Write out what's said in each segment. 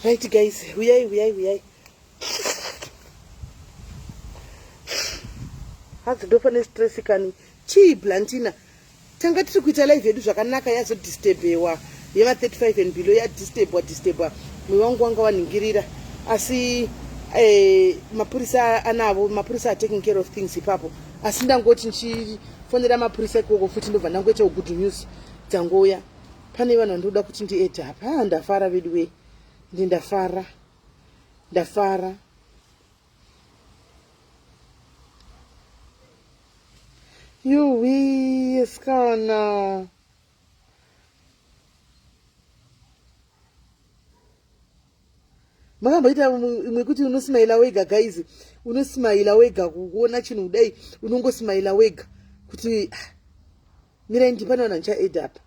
Right guys, huyai huyai huyai. Hanzi ndofa nestress kani. Chii Blantina? Tanga tiri kuita live yedu zvakanaka yazodisturbewa yeva 35 and below yadisturbwa disturbwa mwe wangu wanga waningirira asi eh, mapurisa anavo mapurisa are taking care of things ipapo asi ndangoti ndichifonera mapurisa ikoko futi ndobva ndangoitawo good news dzangouya pane vanhu vandinoda kuti ndiedha apa ah, ndafara veduwee ndi ndafara ndafara yuwi sikana makamboita imwe kuti unosimaila wega guys unosimaila wega kuona chinhu kudai unongosimaila wega kuti ah, mirai ndipane vanhu vandichaeda apa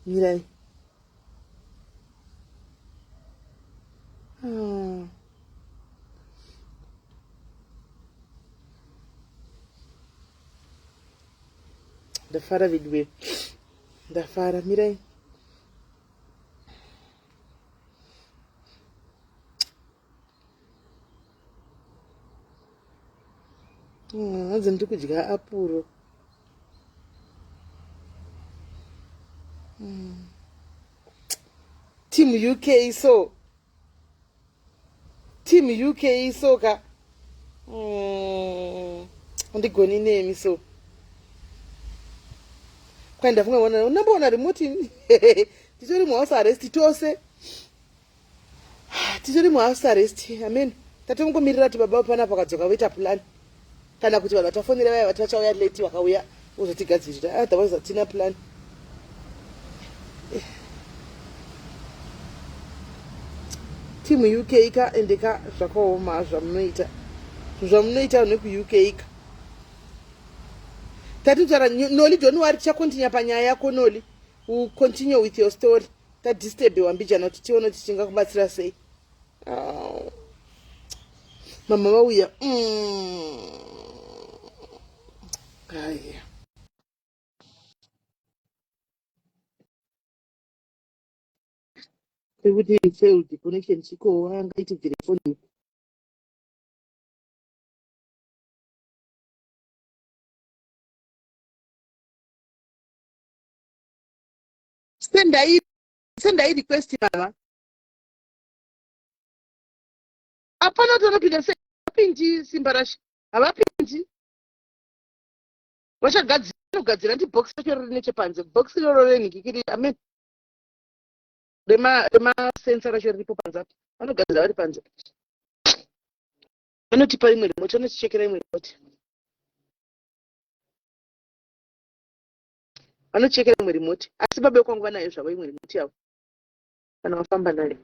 mirai ah. Ndafara veduwe ndafara mirai hmm, hanzi ndiri kudya apuro hmm. Team UK so Team UK so ka andigoni mm, nemi so kwai ndafunga ona unamboona remote ini titori muhouse arrest tose titori muhouse arrest amen tatongomirira kuti baba panapa vakadzoka voita plan kana kuti vanhu vatafonera vaya vati vachauya late vakauya vozotigadzirira otherwise hatina plan eh. Team UK ka ende ka zvakaoma zvamunoita zvamunoita vanhu vekuUK ka tatitaura Noli don't worry tichakontinya panyaya yako Noli will continue with your story tadisturbiwa mbijana kuti tione kuti tingakubatsira sei oh. Mama vauya mm. Aya. Sekuti failed connection chiko angaitibvire foni. Sendai sendai request baba. Hapana kuti vanopinda sei havapindi simba rashe havapindi vachagadzira vanogadzira ndi box racho riri nechepanze box iroro renhikikiri amen remasensa racho riripo panze apo vanogadzira vari panze vanotipa imwe remote vanotichekera imwe remote vanochekera imwe remote asi baba vekwangu vanayo zvavo imwe remote yavo kana vafamba nayo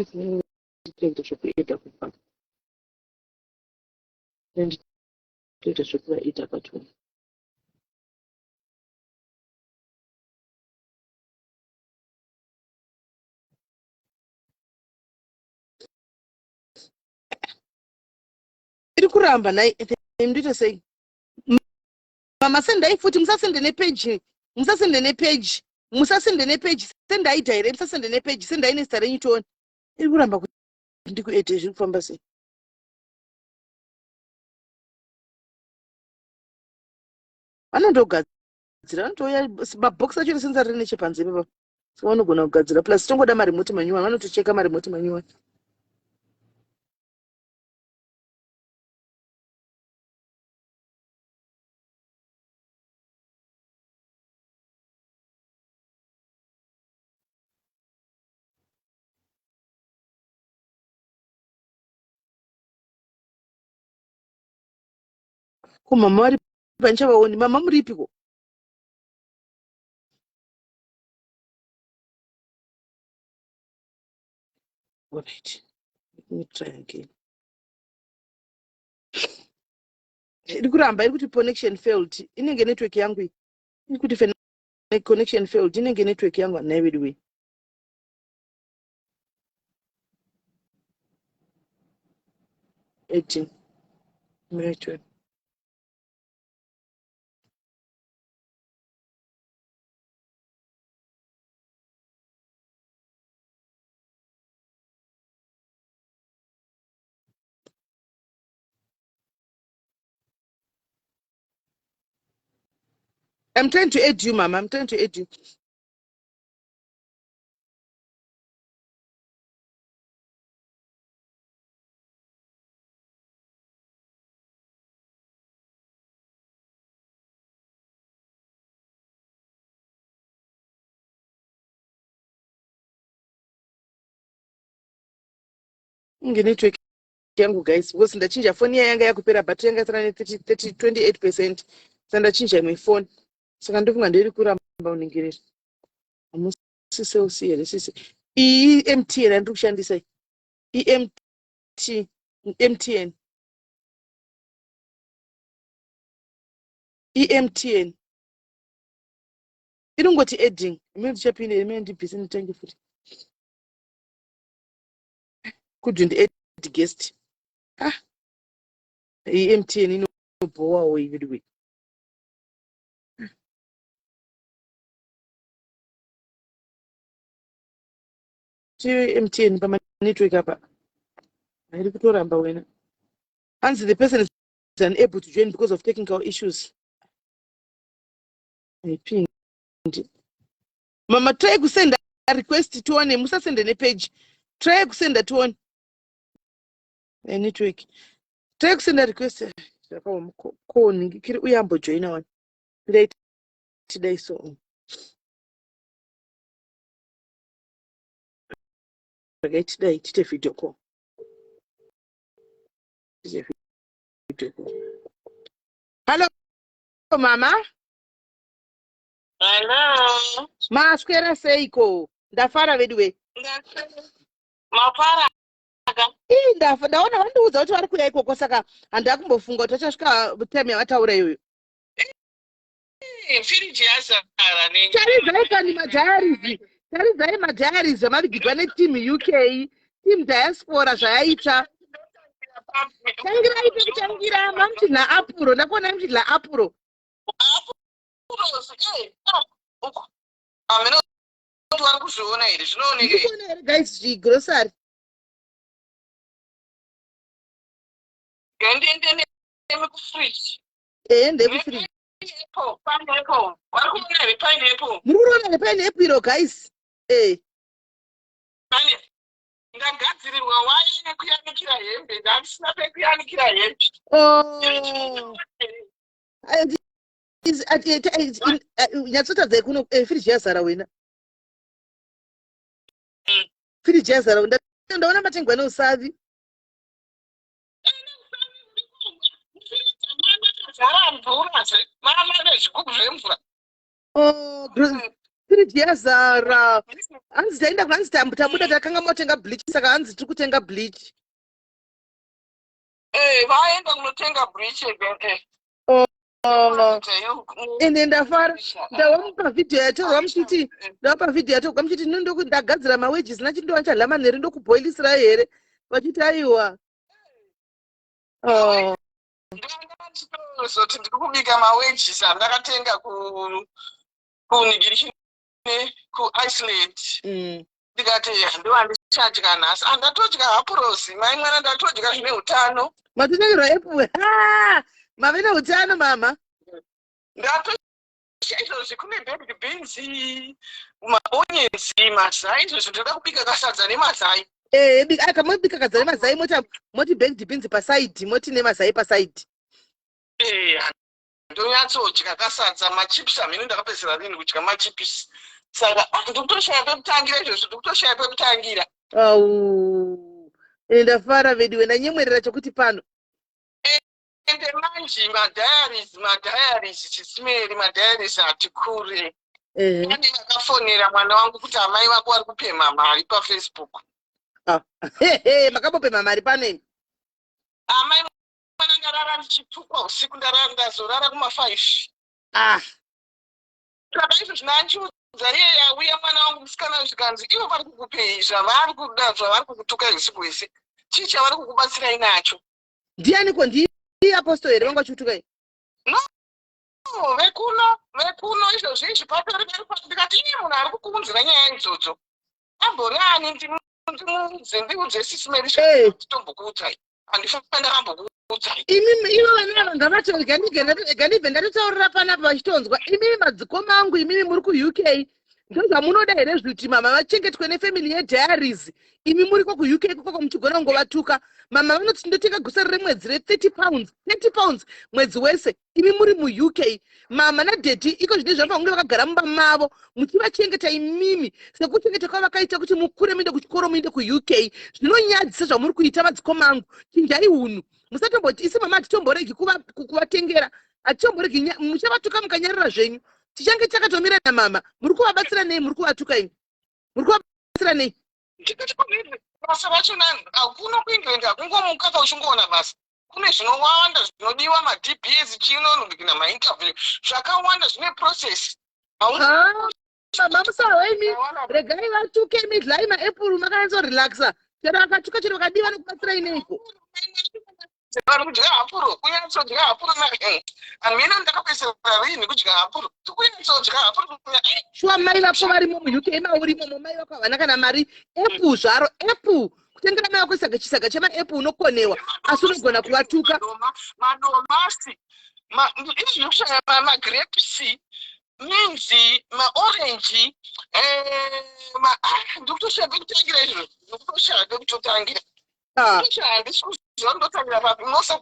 Nditoita zvekueda kubva nditoita zvekuvaita patoni iri kuramba nhai ndoita sei mama sendai futi musasende nepeji musasende nepeji musasende nepeji sendai direct musasende nepeji sendai nezita renyu tione iri kuramba kuti ndikuete zviri kufamba sei vanondogadzira vanotouya mabhokisi acho resenza riri nechepanze ipapa so vanogona kugadzira plus tongoda maremote manyuwani vanotocheka maremote manyuwani Ko mama vari pandichavaoni mama muripiko? Alright. Let me try again. Iri kuramba iri kuti connection failed. Inenge network yangu iyi. Kuti connection failed inenge network yangu nhai wedu wee. Eighteen. Network. I'm trying to add you, Mama. I'm trying to add you. Inge network yangu guys because ndachinja foni iya yanga yakupera battery yanga yasara ne 30 28%. Saka ndachinja imwe foni. Saka ndofunga ndiri kuramba uningirira. Hamusi Cell C here sisi? Iyi MTN yandiri kushandisa iyi. EMT MTN. EMTN. Inongoti adding. Imene ndichapinda imene ndibvise nditange futi. Couldn't add guest. Ah. Iyi MTN inobhowawo iyi veduwe. MTN pamanetwork apa hairi kutoramba wena. Hanzi the person is unable to join because of technical issues. Haipindi. Mama try kusenda request tione, musasende nepage. Try kusenda tione. Network. Try kusenda request. Zvakaoma ko ningikiri uye ambojoina wani. Tidai so. Regai tidai tiite video call. Tiite video call. Hello mama. Hello. Maswera seiko? Ndafara veduwe. Mafara ka. Ii ndafa ndaona vandiudza kuti vari kuuya ikoko saka handakumbofunga kuti vachasvika time yavataura iyoyo. Firiji yazara ne. Taridzai kani madiaries. Taridzai madiaries zvamavigirwa neteam UK, team diaspora zvayaita. Tangirai pekutangira mamuchidla apuro ndakuonai muchidla apuro. Apurosi eh ah, uku. Ameno kuti vari kuzviona here zvinooneka here? Ndikuona here guys zvigrocery. Ngandiende nemi kufridge. Ehe ndekufridge. Pineapple, pineapple. Vari kuona here pineapple? Muri kuona here pineapple iro guys? Eh. Pane ndagadzirirwa waya yekuyanikira hembe ndandisina pekuyanikira hembe. Oh. Nyatsotadzai kuno eh, firiji yazara wena. Firiji yazara ndaona matengwa neusavi. Zara mvura zve mama nezvigubhu zvemvura. Oh, firiji yazara. Hanzi taenda hanzi tabuda takanga motenga bleach saka hanzi tiri kutenga bleach. Eh, vaenda kunotenga bleach again. Eh. Oh. Ende ndafara ndawamupa vhidhiyo yatorwa muchiti ndawapa vhidhiyo yatorwa muchiti ino ndagadzira mawages nachindiwa chadla manheru ndokubhoilisirai here vachiti aiwa. Oh. Ndozoti ndiri kubika mawages andakatenga kunigirishine kuIceland. Ndikati ndoandichadya nhasi. Andatodya hapurosi mai mwana, ndatodya zvine utano. Matotengerwa apple. Mave neutano mama. Ndatodya izvozvi kune baked beans, maonions, mazai izvozvi ndoda kubika kasadza nemazai. Eh, kamobika kadza nemazai moti baked beans pasaidi, moti nemazai pasaidi. Eh, ndonyatsodya kasadza machips amene ndakapedzisira rini kudya machips. Saka ndikutoshaya pekutangira izvozvo, ndikutoshaya pekutangira. Au. Ende ndafara veduwe, ndanyemwerera chokuti pano. Ende manje madiaries, madiaries chisimeri, madiaries hatikure. Pane vakafonera mwana wangu kuti amai vako vari kupemha mari paFacebook. Ah. Makambopemha mari pano imi? Amai mwana ndarara ndichitukwa usiku, ndazorara kuma 5. Ah. Saka izvo zvinanchiudza iye yauya mwana wangu musikana, zvikanzi ivo vari kukupei zvavari kuda, zvavari kukutuka usiku hwese, chii chavari kukubatsirai nacho? Ndianiko? Ndiye apostle here vanga vachikutukai? No, vekuno izvozvi izvi patori ndikati iye munhu ari kukuunzira nyaya idzodzo ambori ani? Ndimuudze, ndiudze Sisi Mary. Titombokuudzai, handifanira ndakambokuudzai. Imimi, ivo vana ava ngavatorega, ndibve ndatotaurira panapa vachitonzwa. Imimi madzikoma angu, imimi muri kuUK, ndozvamunoda here zviti mama vachengetwe nefamily yediaries? Imi muriko kuUK ikoko muchigona kungovatuka. Mama vanoti ndotenga gusari remwedzi re£30, £30 mwedzi wese. Imi muri muUK, mama nadaddy iko zvine zvanofanira kunge vakagara mumba mavo muchivachengeta imimi sekuchengeta kwavakaita kuti mukure, muende kuchikoro, muende kuUK. Zvinonyadzisa zvamuri kuita, madzikoma angu. Chinjai unhu. Musatomboti isi mama hatitomboregi kuvatengera, hatitomboregi. Muchavatuka mukanyarara zvenyu, tichange takatomira namama. Muri kuvabatsira nei? Muri kuvatuka imi, muri kuvabatsira nei? Ndikati basa rachona kuno kuEngland hakungomuka kauchingoona basa. Kune zvinowanda zvinodiwa, maDBS, chinonobikina, mainterview, zvakawanda zvine process. Mama, musawa imi, regai vatuke. Imi dlai maapple makanyatsorelaxa. Chero vakatuka, chero vakadiwa, nekubatsirai neiko? Vari kudya hapuro, kunyatsodya hapuro. Hamina ndakapesera rini kudya hapuro, tikunyatsodya hapuro. Shuwa, mai vako varimo muUK, mauri imomo, mai vako havana kana mari. Apple zvaro, apple, kutengera mai vako chisaga chemaapple unokonewa, asi unogona kuvatuka. Madomasi, izvi zvekushaya, magrapes, minzi, maorenji, ndikutoshaya pekutangira izvo, ndikutoshaya pekutotangira. Handisi kuziva ndotangira papi. Unosa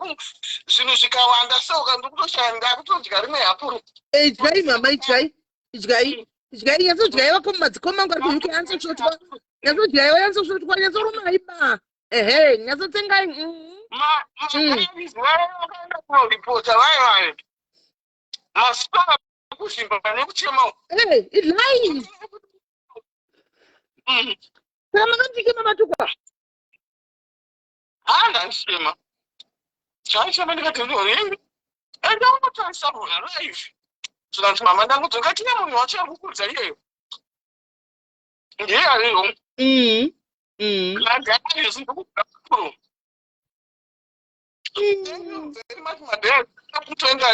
zvinhu zvikawanda so, ndikutoshaya, ndakutodya rimwe hapuro. Idyai mama, idyai, idyai, idyai, nyatsodyai. Vako madzikoma angu ari kuUK, nyatsotsvotwa, nyatsodyai, nyatsotsvotwa, nyatsorumai ba, ehe, nyatsotsengai. Vakaenda kunoripota vayo vayo masipara kuzvimba nekuchema. Idlai. Saka makandikema matukwa? Ha, ndachema, zvaichema. Ndikati enda unotarisa live. Zvikanzi mama ndangudzoka, tine munhu wacho ari kukudza iyeyo, ndiye ariyo. Madhayarisi ndokudakuro kutenga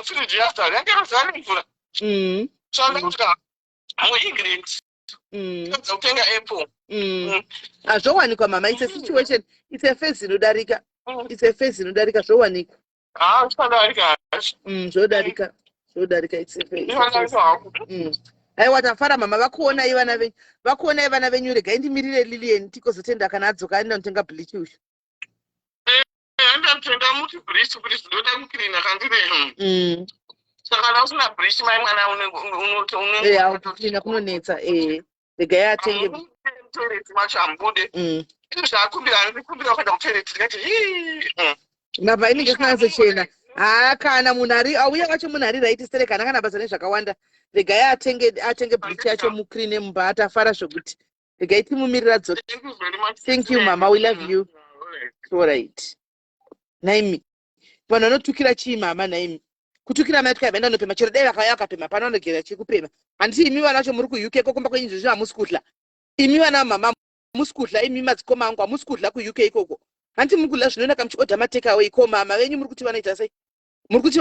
firiji yazara, yange yazara nemvura. Saka ndakutya muEngland tadza kutenga apple. Hazvowanikwa mama, it's a situation, it's a phase inodarika, it's a phase inodarika, zvowanikwa. Ha, zvisadarika hazvo. Zvodarika, zvodarika, it's a phase, it's a phase. Zvisadarika hako. Aiwa, tafara mama, vakuonai vana venyu, vakuonai vana venyu. Regai ndimirire Lilian, tikozotenda kana adzoka aenda kunotenga bleach uyu. Enda muti bleach kuti ndoda kucleana kandire. Saka kana usina bleach, mai mwana, unenge Eya, kucleana kunonetsa. Regai atenge. Toilet macho hamubude. Izvo zvaakumbira, handikumbira kuenda kutoilet, ndikati hii. Mabva inenge isinanyatsochena. Haa, kana munhu ari auya wacho, munhu ari right sere, kana basa nezvakawanda. Regai atenge bleach yacho, mucleane mumba. Atafara zvokuti regai timumirira dzoke. Thank you very much. Thank you, mama, we love you. All right. Alright. Naimi, vanhu vanotukira chii mama? Naimi, kutukira mai kuti vaenda nopema, chero dai vakauya vakapema pano, vanogera chii kupema? Handiti imi vana vacho muri kuUK kokumba kwenyu izvozvi hamusi kudla? Imi vana mama hamusi kudla, imi madzikoma angu hamusi kudla kuUK ikoko. Handiti muri kudla zvinonaka muchiodha matakeaway? Ko mama venyu muri kuti vanoita sei? Muri kuti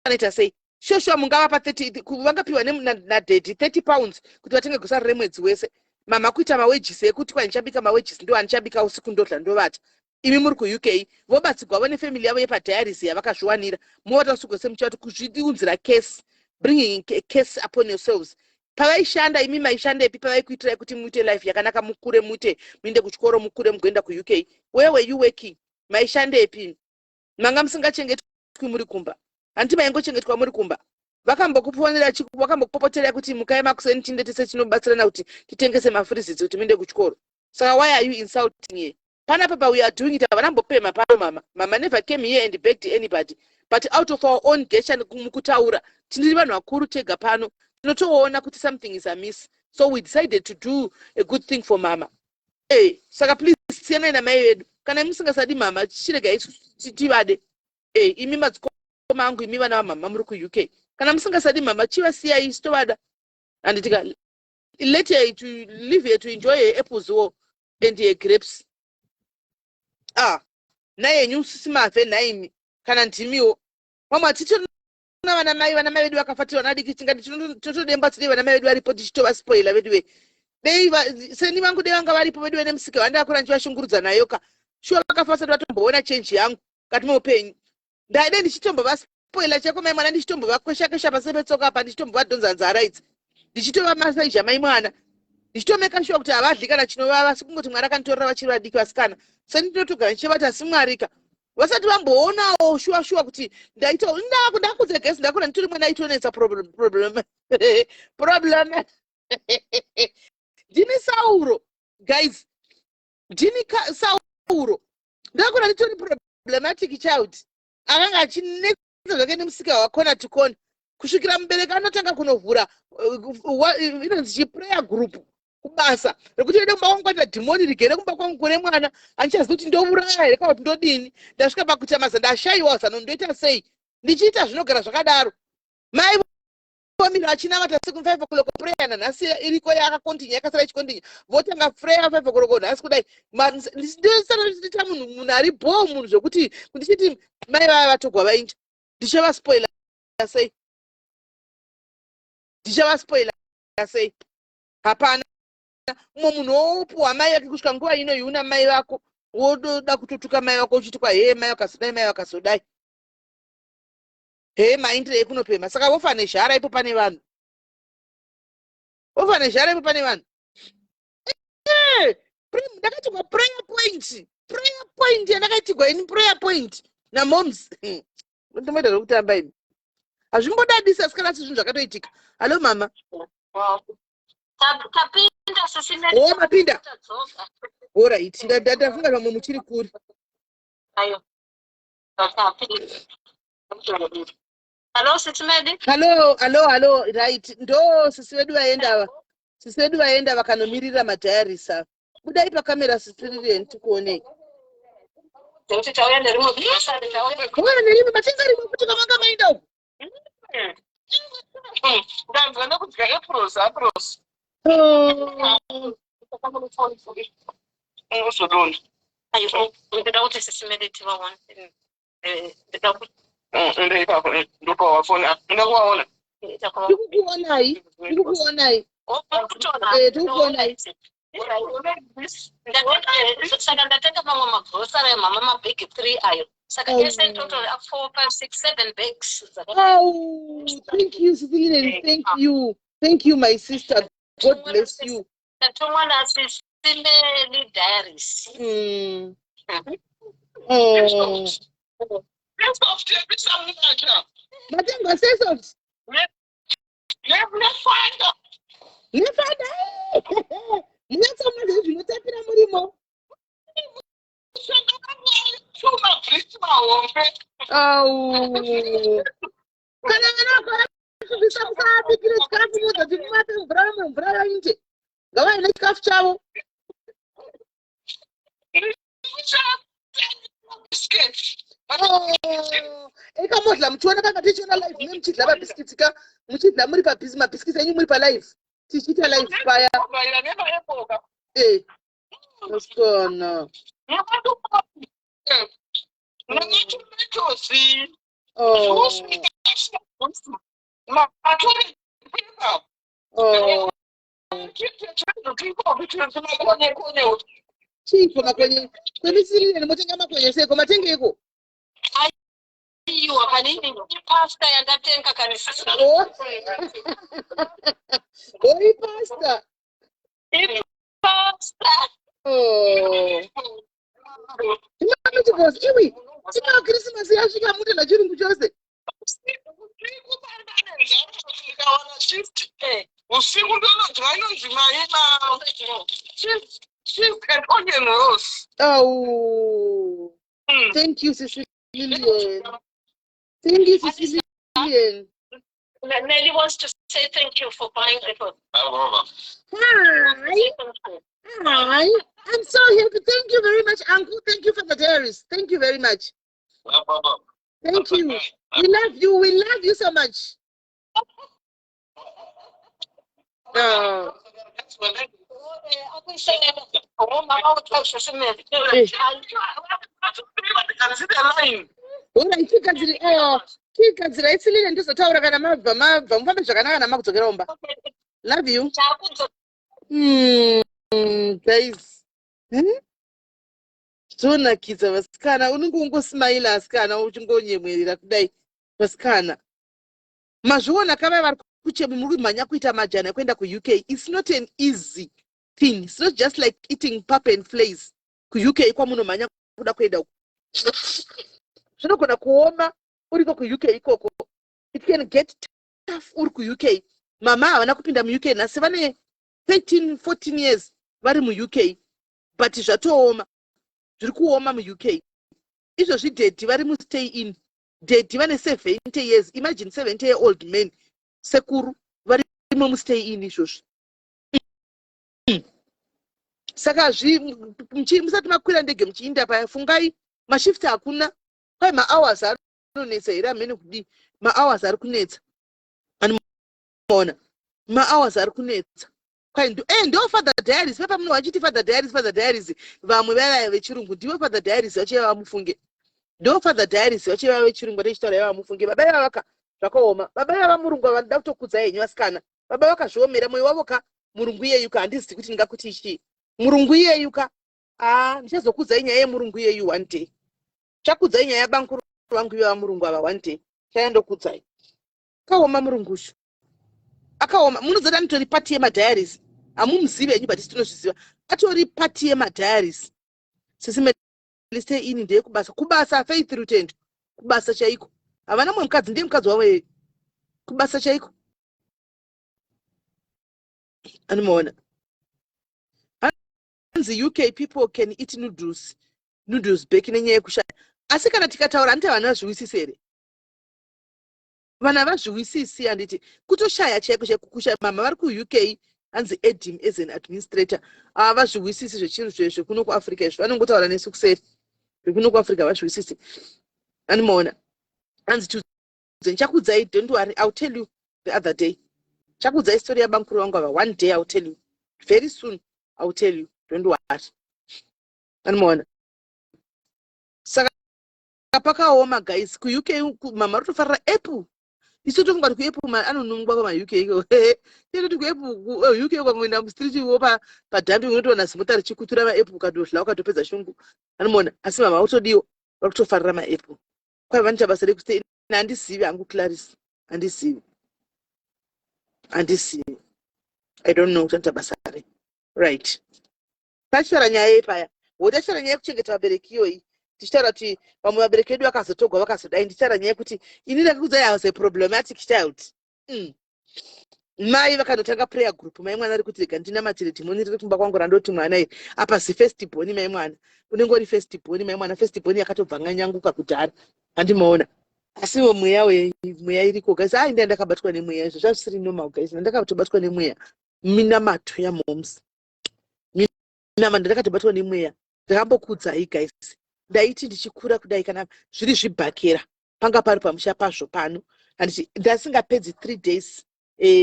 vanoita sei? Shoshuwa, mungavapa 30, vangapiwa nadaddy £30 kuti vatenge gusari remwedzi wese? Mama kuita mawejisi ekuti kwa ndichabika mawejisi, ndo andichabika usiku, ndodla, ndovata. Imi muri kuUK, vobatsigwavo nefamily yavo yepadiaries yavakazviwanira, movata usiku wese muchivati kuzviunzira case, bringing a case upon yourselves. Pavaishanda imi maishandepi? Pavaikuitirai kuti muite life yakanaka, mukure, muite, muende kuchikoro, mukure, mugoenda kuUK, where were you working? Maishandepi? Manga musingachengetwi muri kumba? Handiti maingochengetwa muri kumba? Vakambokufonera, vakambokupopoterai kuti mukai makuseni tinde tese tinobatsirana kuti titengese mafreezits kuti muende kuchikoro? Saka why are you insulting here panapa? Pa we are doing it, havana mbopema pano mama. Mama never came here and begged anybody, but out of our own gesture mukutaura, tiri vanhu vakuru tega pano, tinotoona kuti something is amiss, so we decided to do a good thing for mama. Saka please siyanai namai vedu. Kana musingasadi mama, chiregai tivade. Imi madzikoma angu, imi vana vamama muri kuUK. Kana musingasadi mama, chivasiyai, isu tovada, handitika? Let her to leave her to enjoy her apples wo and her grapes. Ah, nhayenyu sisimavhe, nhaimi, kana ndimiwo vamwe hatitorina vana mai. Vana mai vedu vakafa tiri vana vadiki. Tingati totodemba tidei vana mai vedu varipo, tichitovaspoila vedu ve. Dei seni vangu dei vanga varipo vedu venemusika vandakura ndichivashungurudza nayo ka. Shuwa vakafa vasati vatomboona change yangu kati muupenyu. Ndaide ndichitombovaspoila chako mai mwana, ndichitombovakwesha-kwesha pasi petsoka apa, ndichitombovadhonza nzara idzi, ndichitovamasaija mai mwana, ndichitomeka sure kuti havadli kana chinovava. Sikungoti Mwari akanditorera vachiri vadiki vasikana. Seni ndinotogara ndichivati, asi Mwarika vasati vamboonawo shuwa shuwa kuti ndaita ndakudze gesi. Ndakura nditori mwana aitonetsa problem, problem, problem. Ndini Sauro, guys, ndini Sauro. Ndakura nditori problematic child akanga achinetsa zvake nemusika wakona to kona, kusvikira mubereki anotanga kunovhura inonzi chiprayer group kubasa rekuti ede kumba kwangu kwaita dhimoni rigere kumba kwangu kune mwana. Handichazivi kuti ndouraya here kana kuti ndodini. Ndasvika pakuita maza, ndashayiwa zano, ndoita sei? Ndichiita zvinogara zvakadaro. Mai vomira achinamata siku 5 o'clock prayer. Nanhasi iriko, yakakontinya, yakasara ichikontinya. Votanga prayer 5 o'clock nhasi kudai. Ndisana munhu ari bho, munhu zvekuti ndichiti mai vaya vatogwa vainja, ndichavaspoila sei? Ndichavaspoila sei? Hapana mumwe munhu wopuwa mai vake kusvika nguva ino. Iuna mai vako, wotoda kutotuka mai vako uchiti kwa hee, mai vakazodai, mai vakazodai, hee, maindire ekunopema. Saka vofa nezhara ipo pane vanhu, vofa nezhara ipo pane vanhu. Ndakaitirwa prayer point, prayer point yandakaitirwa ini, prayer point namoms. Ndomoita zvekutamba ini, hazvimbodadisa sikana, asi zvinhu zvakatoitika. Hallo mama. Tapinda, sisi. O, mapinda. Alright, ndafunga vamwe muchiri kuri. Ayo. Hello, sisi Medi. Hallo, hallo, hallo. Right, ndo sisi vedu vaenda ava, sisi vedu vaenda vakanomirira madiaries ava. Budai pakamera, sisi Lilian, tikuonei. Kuti tauya nerimwe grocery, tauya. Uya nerimwe, matenga rimwe futi kamanga maenda uku. Ndanzwa nekudya apples, apples. Oh. Uzodonda. Ayo, ndida kuti sisi Medi tivaone. Ndida kuti Ende ipapo ndopawafona, ndoda kuvaona. Tikukuonai, tikukuonai. Tikukuonai. Saka ndatenga mamwe magrosari amama, mabhegi 3 ayo. Saka ese in total 4, 5, 6, 7 bags. Oh, thank you, Sisi Lilian. Thank you, thank you, my sister. God bless you. Ndatumwa nasisi Meli Diaries. Oh. Soft yebisa munacha. Matengwa sei soft? Nefanta. Nefanta. Munyatsomwa zvinotapira murimo. Tuma brist mahombe. Au, kana vana vakavafundisa, musavabikire chikafu, mudza kuti muvape mvura vamwe, mvura vainde, ngavaine chikafu chavo. Biscuit. Oh, ekamodla muchiona kanga tichiona live me muchidla mabhisikiti ka, muchidla muri pabhizi mabhisikiti enyu muri palive, tichiita live paya. Baira nemaepoka. Asikana. Nematomatoes. Oh. Matoilet paper. Oh. Makonye. Chiiko makonye kwemisirire? Motenga makonye seiko? Matengeiko? Iwa kanini, ipasta yandatenga kani, sisi. Oh. Oi, pasta. Ipasta. Oh. Imameatballs iwi tima Krisimasi yasvika, mutenda chirungu chose. Ndikawana shift usiku, ndonodya inonzi maima cheese and onion rolls. Oh. Thank you, Sisi Lilian. Thank you, Sisi Lilian. Nelly wants to say thank you for buying the food. Hi. Hi. I'm so happy. Thank you very much, Uncle. Thank you for the diaries. Thank you very much. Thank you. We love you. We love you so much. Chigadzirai tsilile, ndizotaura kana mabva mabva. Mufambe zvakanaka namakudzokera umba. Love you. Guys, Zvonakidza, vasikana. Unenge ungosmaila, asikana, uchingonyemwerera kudai, vasikana. Mazviona kavai vari kuchema, muri kumhanya kuita majana ekuenda kuUK. It's not an easy thing. It's not just like eating pap and vleis kuUK kwamunomhanya kuda kuenda uku. Zvinogona kuoma uriko kuUK ikoko. It can get tough uri kuUK. Mama havana kupinda muUK nhasi, vane 13 14 years vari muUK, but zvatooma, zviri kuoma muUK izvozvi. Daddy vari mustay in. Daddy vane 70 years. Imagine, 70 year old man, sekuru varimo mustay in izvozvi. Saka musati makwira ndege muchiinda paya, fungai mashift hakuna. Kwai mahours anonetsa here? Hamene kudii, mahours ari kunetsa. Anoona mahours ari kunetsa. Kwai ndo Father Diaries pepa muno vachiti Father Diaries, Father Diaries. Vamwe vaya vechirungu ndivo Father Diaries vacho ivava, mufunge. Ndo Father Diaries vacho ivava vechirungu vatechitaura ivava, mufunge. Baba ivava vaka zvakaoma. Baba ivava murungu ava, ndida kutokudzai henyu, vasikana. Baba vakazviomera mwoyo wavo ka. Murungu iyeyu ka, handizivi kuti ndingakuti chii murungu iyeyu ka. A, ndichazokudzai nyaya yemurungu iyeyu one day. Chakudzai nyaya yabankuru vangu ivava murungu ava one day. Chayandokudzai kaoma murungushu akaoma. Munozoti anotori part yemadiaries. Hamumuzivi henyu, but tinozviziva atori part yemadiaries. Sisi stay in ndeyekubasa, kubasa. Faith Rutendo, kubasa chaiko. Havana mumwe mukadzi, ndiye mukadzi wavo yeye, kubasa chaiko. Anomaona hanzi UK people can eat noodles, noodles back nenyaya yekushaya. Asi kana tikataura, handiti vanhu vazviwisisi here? Vanhu havazviwisisi, handiti? Kutoshaya chaiko chaiko, kushaya. Mama vari kuUK, hanzi add him as an administrator. Havazviwisisi zvechinhu zvekuno kuAfrica izvi. Vanongotaura nesu kuseri. Zvekuno kuAfrica havazviwisisi. Anomaona hanzi tiudze. Ndichakuudzai, don't worry, I will tell you the other day. Chakuudzai story yabankuru vangu ava one day. I will tell you very soon. I will tell you, don't worry. Anomaona saka pakaoma, guys, kuUK. Mama ritofarira apple. Isu tofunga kuti kuapple anonungwa pamaUK. Tototi kuapple UK, ukangoenda mustreet wo padambi, unotoona zimota richikutura maapple, ukatodla ukatopedza shungu. Anomaona asi mama utodiwo vari kutofarira maapple. Kwai vanoita basa rekuti handizivi hangu, Claris, handizivi, handizivi. I don't know kuti anoita basa rei. Right, tachitaura nyaya yepaya wo, tachitaura nyaya yekuchengeta vabereki iyoyi, tichitaura kuti vamwe vabereki vedu vakazotogwa, vakazodai. Ndichitaura nyaya yekuti ini ndakakudzai, I was a problematic child. Mai vakanotanga prayer group. Mai mwana ari kuti, "Rega ndinamatire dhimoni riri kumba kwangu randoti mwana iri apa." Si first born, mai mwana, unenge uri first born, mai mwana. First born yakatobva nganyanguka kudhara. Handimaona asiwo mweya mweya iriko, guys. Ai, ndai ndakabatwa nemweya. Izvo zvazvisiri normal, guys. Ndakatobatwa nemweya. Minamato yamoms, minama, ndakatobatwa nemweya. Ndakambokudzai, guys, ndaiti ndichikura kudai, kana zviri zvibhakera panga pari pamusha pazvo pano, handiti ndasingapedzi 3 days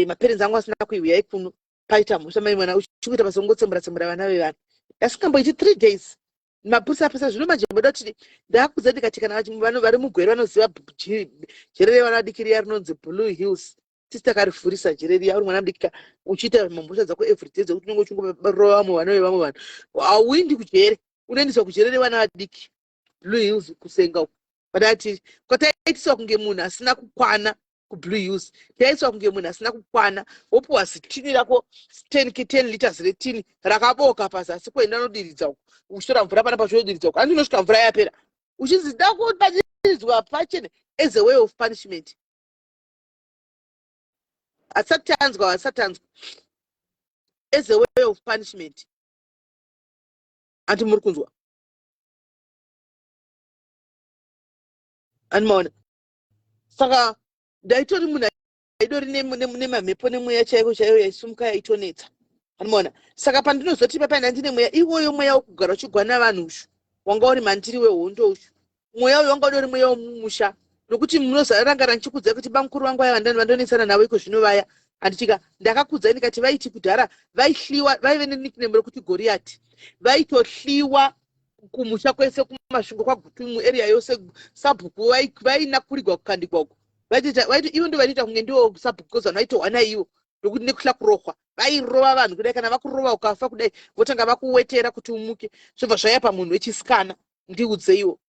maparents angu asina kuiuyai kuno. Paita mhosva, mai mwana, uchikuita basa kungotsembura tsembura vana vevanhu. Ndasingamboiti 3 days mapurisa apesa. Zvino manje moda kuti ndakudza ndikati kana vari mugwere vanoziva jere revana vadiki riya rinonzi Blue Hills. Tisi takarivhurisa jere riya. Uri mwana mudiki uchiita mhosva dzako everyday dzekuti unenge uchingorova vamwe vana vevamwe vanhu, hauindi kujere, unoendeswa kujere revana vadiki, Blue Hills, kusenga uko. Patati kwataitiswa kunge munhu asina kukwana kuBlue Hills, taiswa kunge munhu asina kukwana. Wopiwa zitini rako 10 liters retini rakaboka pazasi, kuenda unodiridza uko, uchitora mvura pana pachiodiridza uko, handi unosvika mvura yapera, uchinzi da kubatidzwa pachene as a way of punishment. Hatisati tanzwa, hatisati tanzwa. As a way of punishment. Andi muri kunzwa? Andimaona saka ndaitori munhu aidori nemamhepo nemweya chaiko chaiyo yaisumuka yaitonetsa. Andimaona saka pandinozoti papaina ndine mweya iwoyo, mweya wokugara uchigwa navanhu ushu wanga uri mandiri wehondo ushu. Mweya uyu wanga udori mweya wemumusha. Nokuti munozarangara ndichikuudzai kuti bamukuru vangu vaya vandani vandonetsana navo iko zvino vaya, handitika? Ndakakuudzai ndikati vaiti kudhara vaihliwa, vaive nenickname rekuti Goriyati. Vaitohliwa kumusha kwese kuMasvingo, kwaGutu, muarea yose. Sabhuku vainakurigwa kukandigwa uko. Ivo ndo vaitoita kunge ndivo sabhuku, because vanhu vaitohwana ivo, nokuti nekuhla kurohwa vairova vanhu kudai. Kana vakurova ukafa kudai, votanga vakuwetera kuti umuke. Zvobva zvauya pamunhu wechisikana, ndiudzeiwo,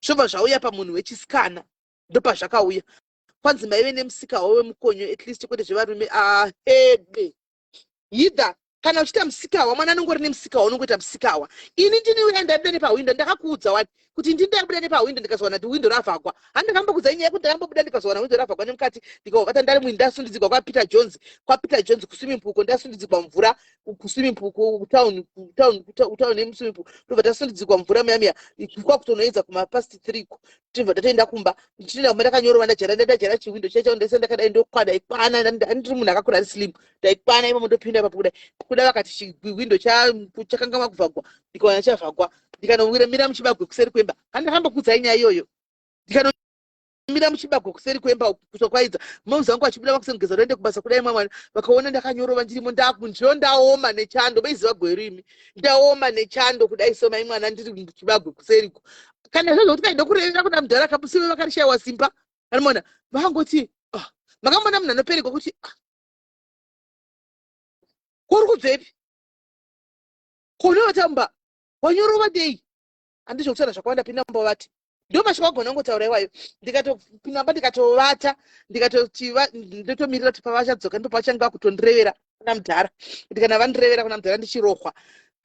zvobva zvauya pamunhu wechisikana. Ndopazvakauya kwanzi maive nemusika wavo wemukonyo, at least kwete zvevarume. Ahede yidha kana uchiita musikawa, mwana anongori nemusikawa, unongoita musikawa. Ini ndini uya ndabuda nepahwindo. Ndakakuudza wani kuti ndini ndabuda nepahwindo, ndikazowana kuti windo ravhagwa. Handakambokudza inyaya yekuti ndakambobuda, ndikazowana windo ravhagwa nemukati, ndikavata ndari muini, ndasundidzigwa kwaPeter Jones, kwaPeter Jones kuswimming pool ko, ndasundidzigwa mvura kuswimming pool kutown, kutown, kutown yemuswimming pool. Ndobva tasundidzigwa mvura muya muya, kwakutonoedza kumapast 3 ko. Tibva tatoenda kumba. Ndichitoenda kumba ndakanyorova, ndajara, ndajara chiwindo chacho ndese ndakadai, ndokwada ikwana. Ndiri munhu akakura, ari slim, ndaikwana imomo. Ndopinda ipapo kudai kuda, vakati chiwindo chakangama kuvhagwa. Ndikawana chavhagwa, ndikanowira mira muchibagwe kuseri kwemba. Handakambokudzai nyaya iyoyo? Ndikanomira muchibagwe kuseri kwemba kusva kwaidza. Mauzi vangu vachibuda vakusengeza roende kubasa kudai, mamwana vakaona ndakanyorova ndirimo, ndiro ndaoma nechando. Vaiziva gweru imi, ndaoma nechando kudai so, mai mwana, ndiri muchibagwe kuseriko. Kana zvazvo kuti kaida kuna mudhara kabusive, vakarishayiwa simba. Anomona vangoti, ah, makamona munhu anoperekwa kuti, ah, kuri kubvepi kunovatamba wanyorova dei? Handizvo kutaura zvakawanda. Pinda mumba vati ndo mashoko agona kungotaura iwayo. Ndikatopinda mba, ndikatovata, ndikatoti ndotomirira kuti pavachadzoka ndo pavachange vakutondirevera kuna mudhara, kuti kana vandirevera kuna mudhara ndichirohwa.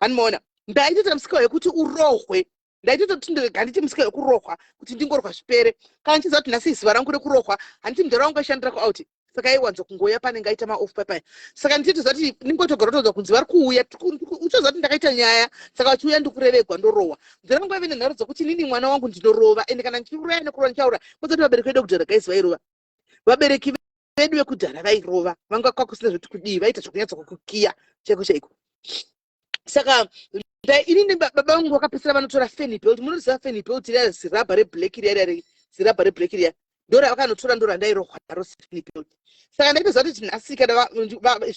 Handimaona ndaitoita musika wekuti urohwe. Ndaitototi ndega nditi musika wekurohwa, kuti ndingorwa zvipere. Kana ndichiziva kuti nhasi izuva rangu rekurohwa, handiti mudhara wangu aishandira kuout, saka aiwanza kungouya panenge aita maoff papaya. Saka ndichitoziva kuti ndingotogara toudza kunzi vari kuuya, utoziva kuti ndakaita nyaya, saka vachiuya ndikurevegwa, ndorohwa. Mudhara wangu aive nenharo dzokuti inini mwana wangu ndinorova, ende kana ndichiuraya nekurova ndichauraya. Kozoti vabereki vedu vekudhara, guys, vairova. Vabereki vedu vekudhara vairova, vanga kwakusina zvekuti kudii, vaita zvekunyatsa kukukiya chaiko chaiko. Saka inini baba vangu vakapedzisira vanotora fanny belt. Munoziva fanny belt riya, zirabha reblack riya, riya zirabha reblack riya, ndo ravakanotora, ndo randairohwa naro, fanny belt. Saka ndaitoziva kuti nhasi kana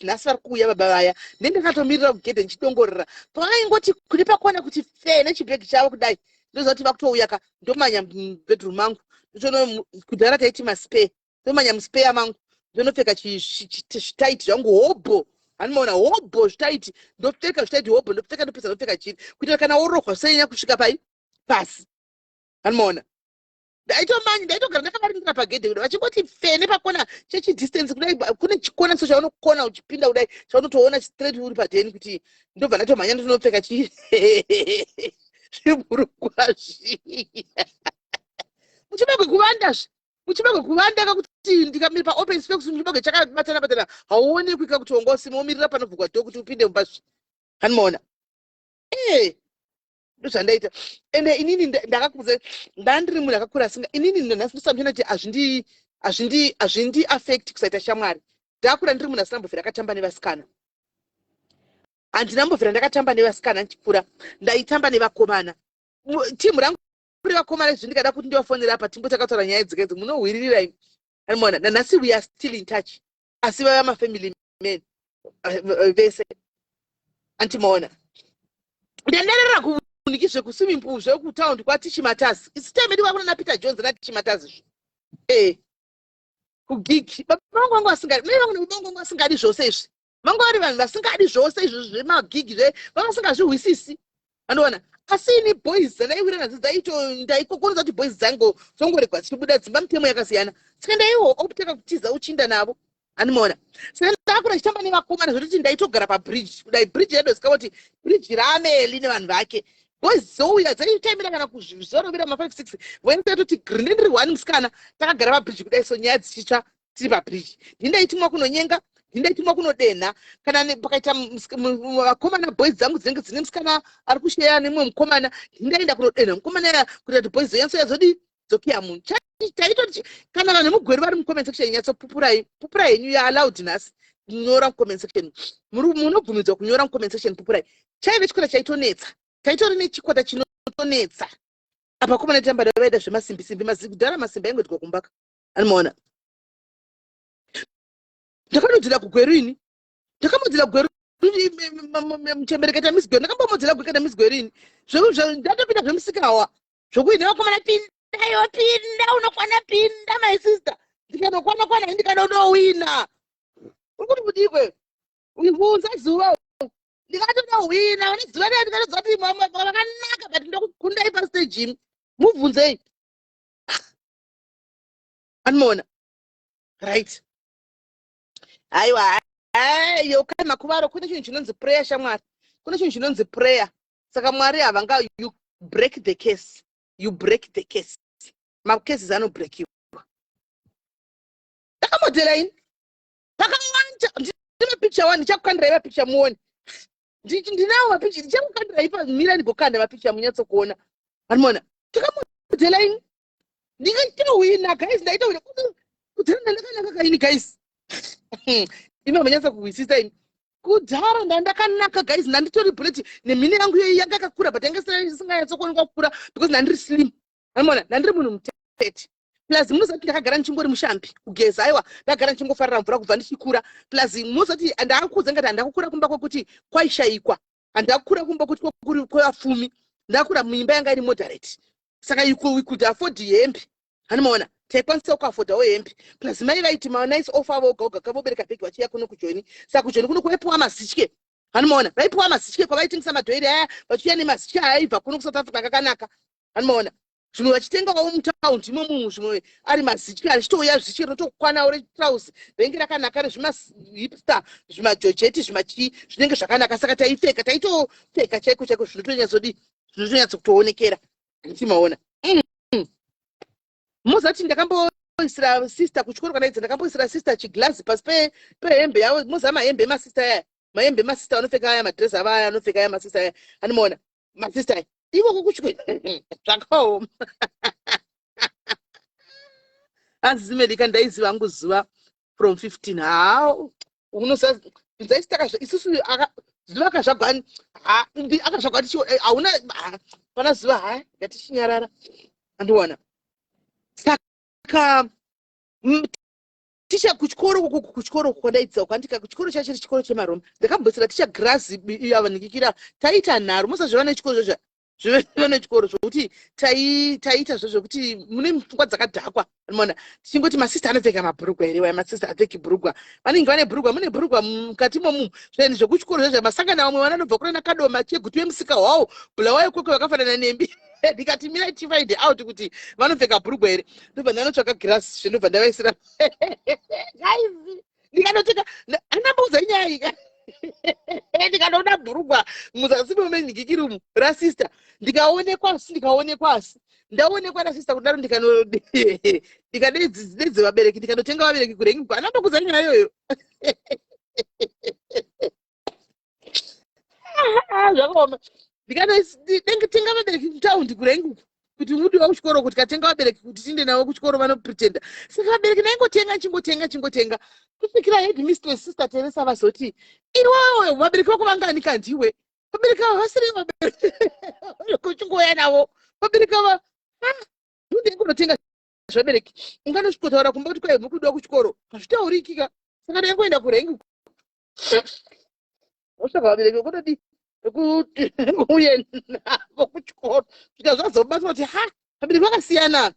nhasi vari kuuya baba vaya, ndendakatomirira kugedhe ndichidongorera. Pavaingoti kune pakona kuti fe nechibhegi chavo kudai, ndoziva kuti vakutouya ka. Ndomanya mubedroom mangu, ndotono kudhara taiti maspare, ndomanya muspare mangu, ndonopfeka zvitaiti zvangu hobho. Handimaona hobho zvitaiti, ndopfeka zvitaiti hobho, ndopfeka, ndopedza, ndopfeka chiri kuitira kana worohwa zvisanyanya kusvika pai pasi. Handimaona ndaitomanya, ndaitogara ndakavarindira pagedhe kudai, vachingoti fene pakona chechidistance kudai. Kune chikona so chaunokona uchipinda kudai, chaunotoona straight uri padheni, kuti ndobva ndatomhanya, ndinopfeka chi zvibhurukwa zviya muchibagwe kuvandazve, muchibagwe kuvanda kakuti ndikamira paopen space, muchibagwe chakabatana batana, hauonekwi kakuti wanga usimo. Womirira panovhugwa do kuti upinde mumba zvi. Handimaona ee, ndozvandaita. Ende inini ndakakudza, ndandiri munhu akakura asinga, inini nhasi ndisamchena kuti hazvindi hazvindi hazvindi affect kusaita shamwari. Ndakakura ndiri munhu asina mbofira akatamba nevasikana. Handina mbofira ndakatamba nevasikana ndichikura, ndaitamba nevakomana. Timu rangu revakomana izvi, ndikada kuti ndivafonera apa, timbo takataura nyaya dzika idzi, munohwiririra imi. Anomaona nanhasi we are still in touch, asi vava mafamily men vese. Antimaona ndandarara kuvuniki zvekuswimming pool zvekutaundi kwaTichimatasi. Isi time edu vakuna naPeter Jones naTichimatasi zvo kugigi. Baba vangu vangu vasingadi, mai vangu nebaba vangu vangu vasingadi zvose izvi, vanga vari vanhu vasingadi zvose izvi zvemagigi zve, vanga vasingazvihwisisi. Anoona asi ini boys dzandaiwira nadzo dzaito ndaikokonza kuti boys dzangu dzongoregwa dzichibuda dzimba, mitemo yakasiyana, saka ndaiwo opteka kutiza uchinda navo. Andimaona saka ndakura ndichitamba nevakomana zvekuti ndaitogara pabridge kudai, bridge yadosika kuti bridge raameli nevanhu vake. Boys dzouya dzaitaimira kana kuzorobira ma5 6, voenda toti green, ndiri one musikana takagara pabridge kudai so, nyaya dzichitsva tiri pabridge. Ndindaitumwa kunonyenga, ndindaitumwa kunodenha. Kana pakaita vakomana, boys dzangu dzinenge dzine musikana ari kusheya nemumwe mukomana, ndindaenda kunodenha mukomana ya kuita kuti boys dzonyatsoya dzodii, dzokiya munhu. Taitoti kana vanhu vemugweru vari mucomment section, nyatsopupurai, pupurai henyu. Yaallowed nhasi kunyora mucomment section, munobvumidzwa kunyora mucomment section. Pupurai, chaive chikwata chaitonetsa, taitori nechikwata chinotonetsa. Apa komana tamba vaida zvemasimbi simbi, mazidhara masimbi aingoitwa kumbaka. Anomaona. Ndakanodzira kuGweru ini. Ndakamodzera Gweru muchembereketa Miss Gweru. Ndakambomodzera Gweru kana Miss Gweru ini. Ndatopinda zvemusikawa. Zvokuti vakomana pinda iwe pinda unokwana pinda my sister. Ndikanokwana kwana ndikanonowina. Uri kuti kudii Uivunza zuva ndikatonohwina vane zuva riya ndikatoziva kuti vakanaka but ndokukundai pastage imi mubvunzei anomuona right aiwa yeukai makuvaro kune chinhu chinonzi prayer shamwari kune chinhu chinonzi prayer saka mwari havanga you break the case you break the case macases anobrekiwa ndakamodhera ini pakawanda ndine mapicture wani ndichakukandirai mapicture muone ndinawo mapicture ndichakukandirai pa mira ndigokanda mapicture munyatsokuona anomuona takamodhela ini ndikatohwina guys ndaitohwina kudhara ndandakanaka kaini guys imi hamanyatsa kuhwisisa ini kudhara ndandakanaka guys ndanditori bullet nemhino yangu iyoyi yanga yakakura but yanga isinganyatsokuonekwa kukura because ndandiri slim Amona, ndandiri munhu mutete. Plus munoziva kuti ndakagara ndichingori mushambi kugeza aiwa ndakagara ndichingofarira mvura kubva ndichikura. Plus munoziva kuti ndakakudza ngati handakukura kumba kwekuti kwaishaikwa. Handakukura kumba kuti kwekuri kwevapfumi. Ndakakura muimba yanga iri moderate. Saka you could, we could afford hembe. Hanimaona taikwanisa kuafodawo hembe. Plus mai vaiti ma nice off avo oga oga kavobereka bhegi vachiuya kuno kujoni. Saka kujoni kuno kwaipuwa mazitye. Hanimaona vaipuwa mazitye kwavaitengesa madhoiri aya vachiuya nemazitye aya aibva kuno kuSouth Africa kakanaka. Anomaona zvimwe vachitengawo mutaundi imomo zvimwe ari mazitye achitouya zvichi rinotokwanawo retrausi rinenge rakanaka rezvimahipster zvimajojeti zvimachii zvinenge zvakanaka saka taipfeka taitopfeka chaiko chaiko zvinotonyatsotii zvinotonyatsokutoonekera ndichimaona Mozati ndakamboisira sister kuchikoro kana idzi ndakamboisira sister chiglazi pasi pehembe yavo moziva mahembe emasista aya mahembe emasista anopfeka aya madress ava aya anopfeka aya masista aya anomaona masista aya ikoko kuchikoro zvakaoma hanzi zimelika ndaiziva hangu zuva from 15 haa unoziva ndaizi isusu zuva akazvagwa akazvagwa tichi eh, hauna pana zuva haya ngatichinyarara andiwana saka ticha kuchikoro uku kuchikoro uku kwandaidzidza kwandika kuchikoro chacho chiri chikoro chemaroma ndakambosira ticha grazi ava nikikira taita nharo musazviva nechikoro zvezva zvive nechikoro zvokuti taiita zvo zvekuti mune pfungwa dzakadhakwa mona tichingoti masista anopfeka mabhurugwa here waya masista apfeki bhurugwa vanenge vane bhurugwa mune bhurugwa mukati momu zvaini zvekuchikoro zvezva masangana vamwe vana anobva kunana kadoma chegutu yemusika hwawo bulawayo kwekwe vakafanana nembi ndikati mirai tifind out kuti vanopfeka bhurugwa here ndobva ndanotsvaka girasi zve ndobva ndavaisira guys ndikanotenga andamboudza inyaya iyi ndikanoda bhurugwa muzasi memenhikikiri umu rasister ndikaonekwa asi ndikaonekwa asi ndaonekwa nasister kudaro ndikadedze vabereki ndikanotenga vabereki kurengi andambokuudza nyaya iyoyo zvakaoma ndikanotenga vabereki kutaundi kurengi uku kuti mudiwa kuchikoro kuti katenga vabereki kuti tiinde navo kuchikoro vanopretenda saka vabereki ndaingotenga chingotenga chingotenga kusvikira head mistress sister teresa vazoti iwewe vabereki vako vangani kandiwe vabereki ava vasiri vabereki kuchingouya navo vabereki ava ndingonotenga zvabereki unganosvikotaura kumba kuti kwai mukudiwa kuchikoro hazvitaurikika saka ndaingoenda kurengi Wotsvaga vabereki vekutodii vekuti uye navo kuchikoro svika zvazobatwa kuti ha vabereki vakasiyana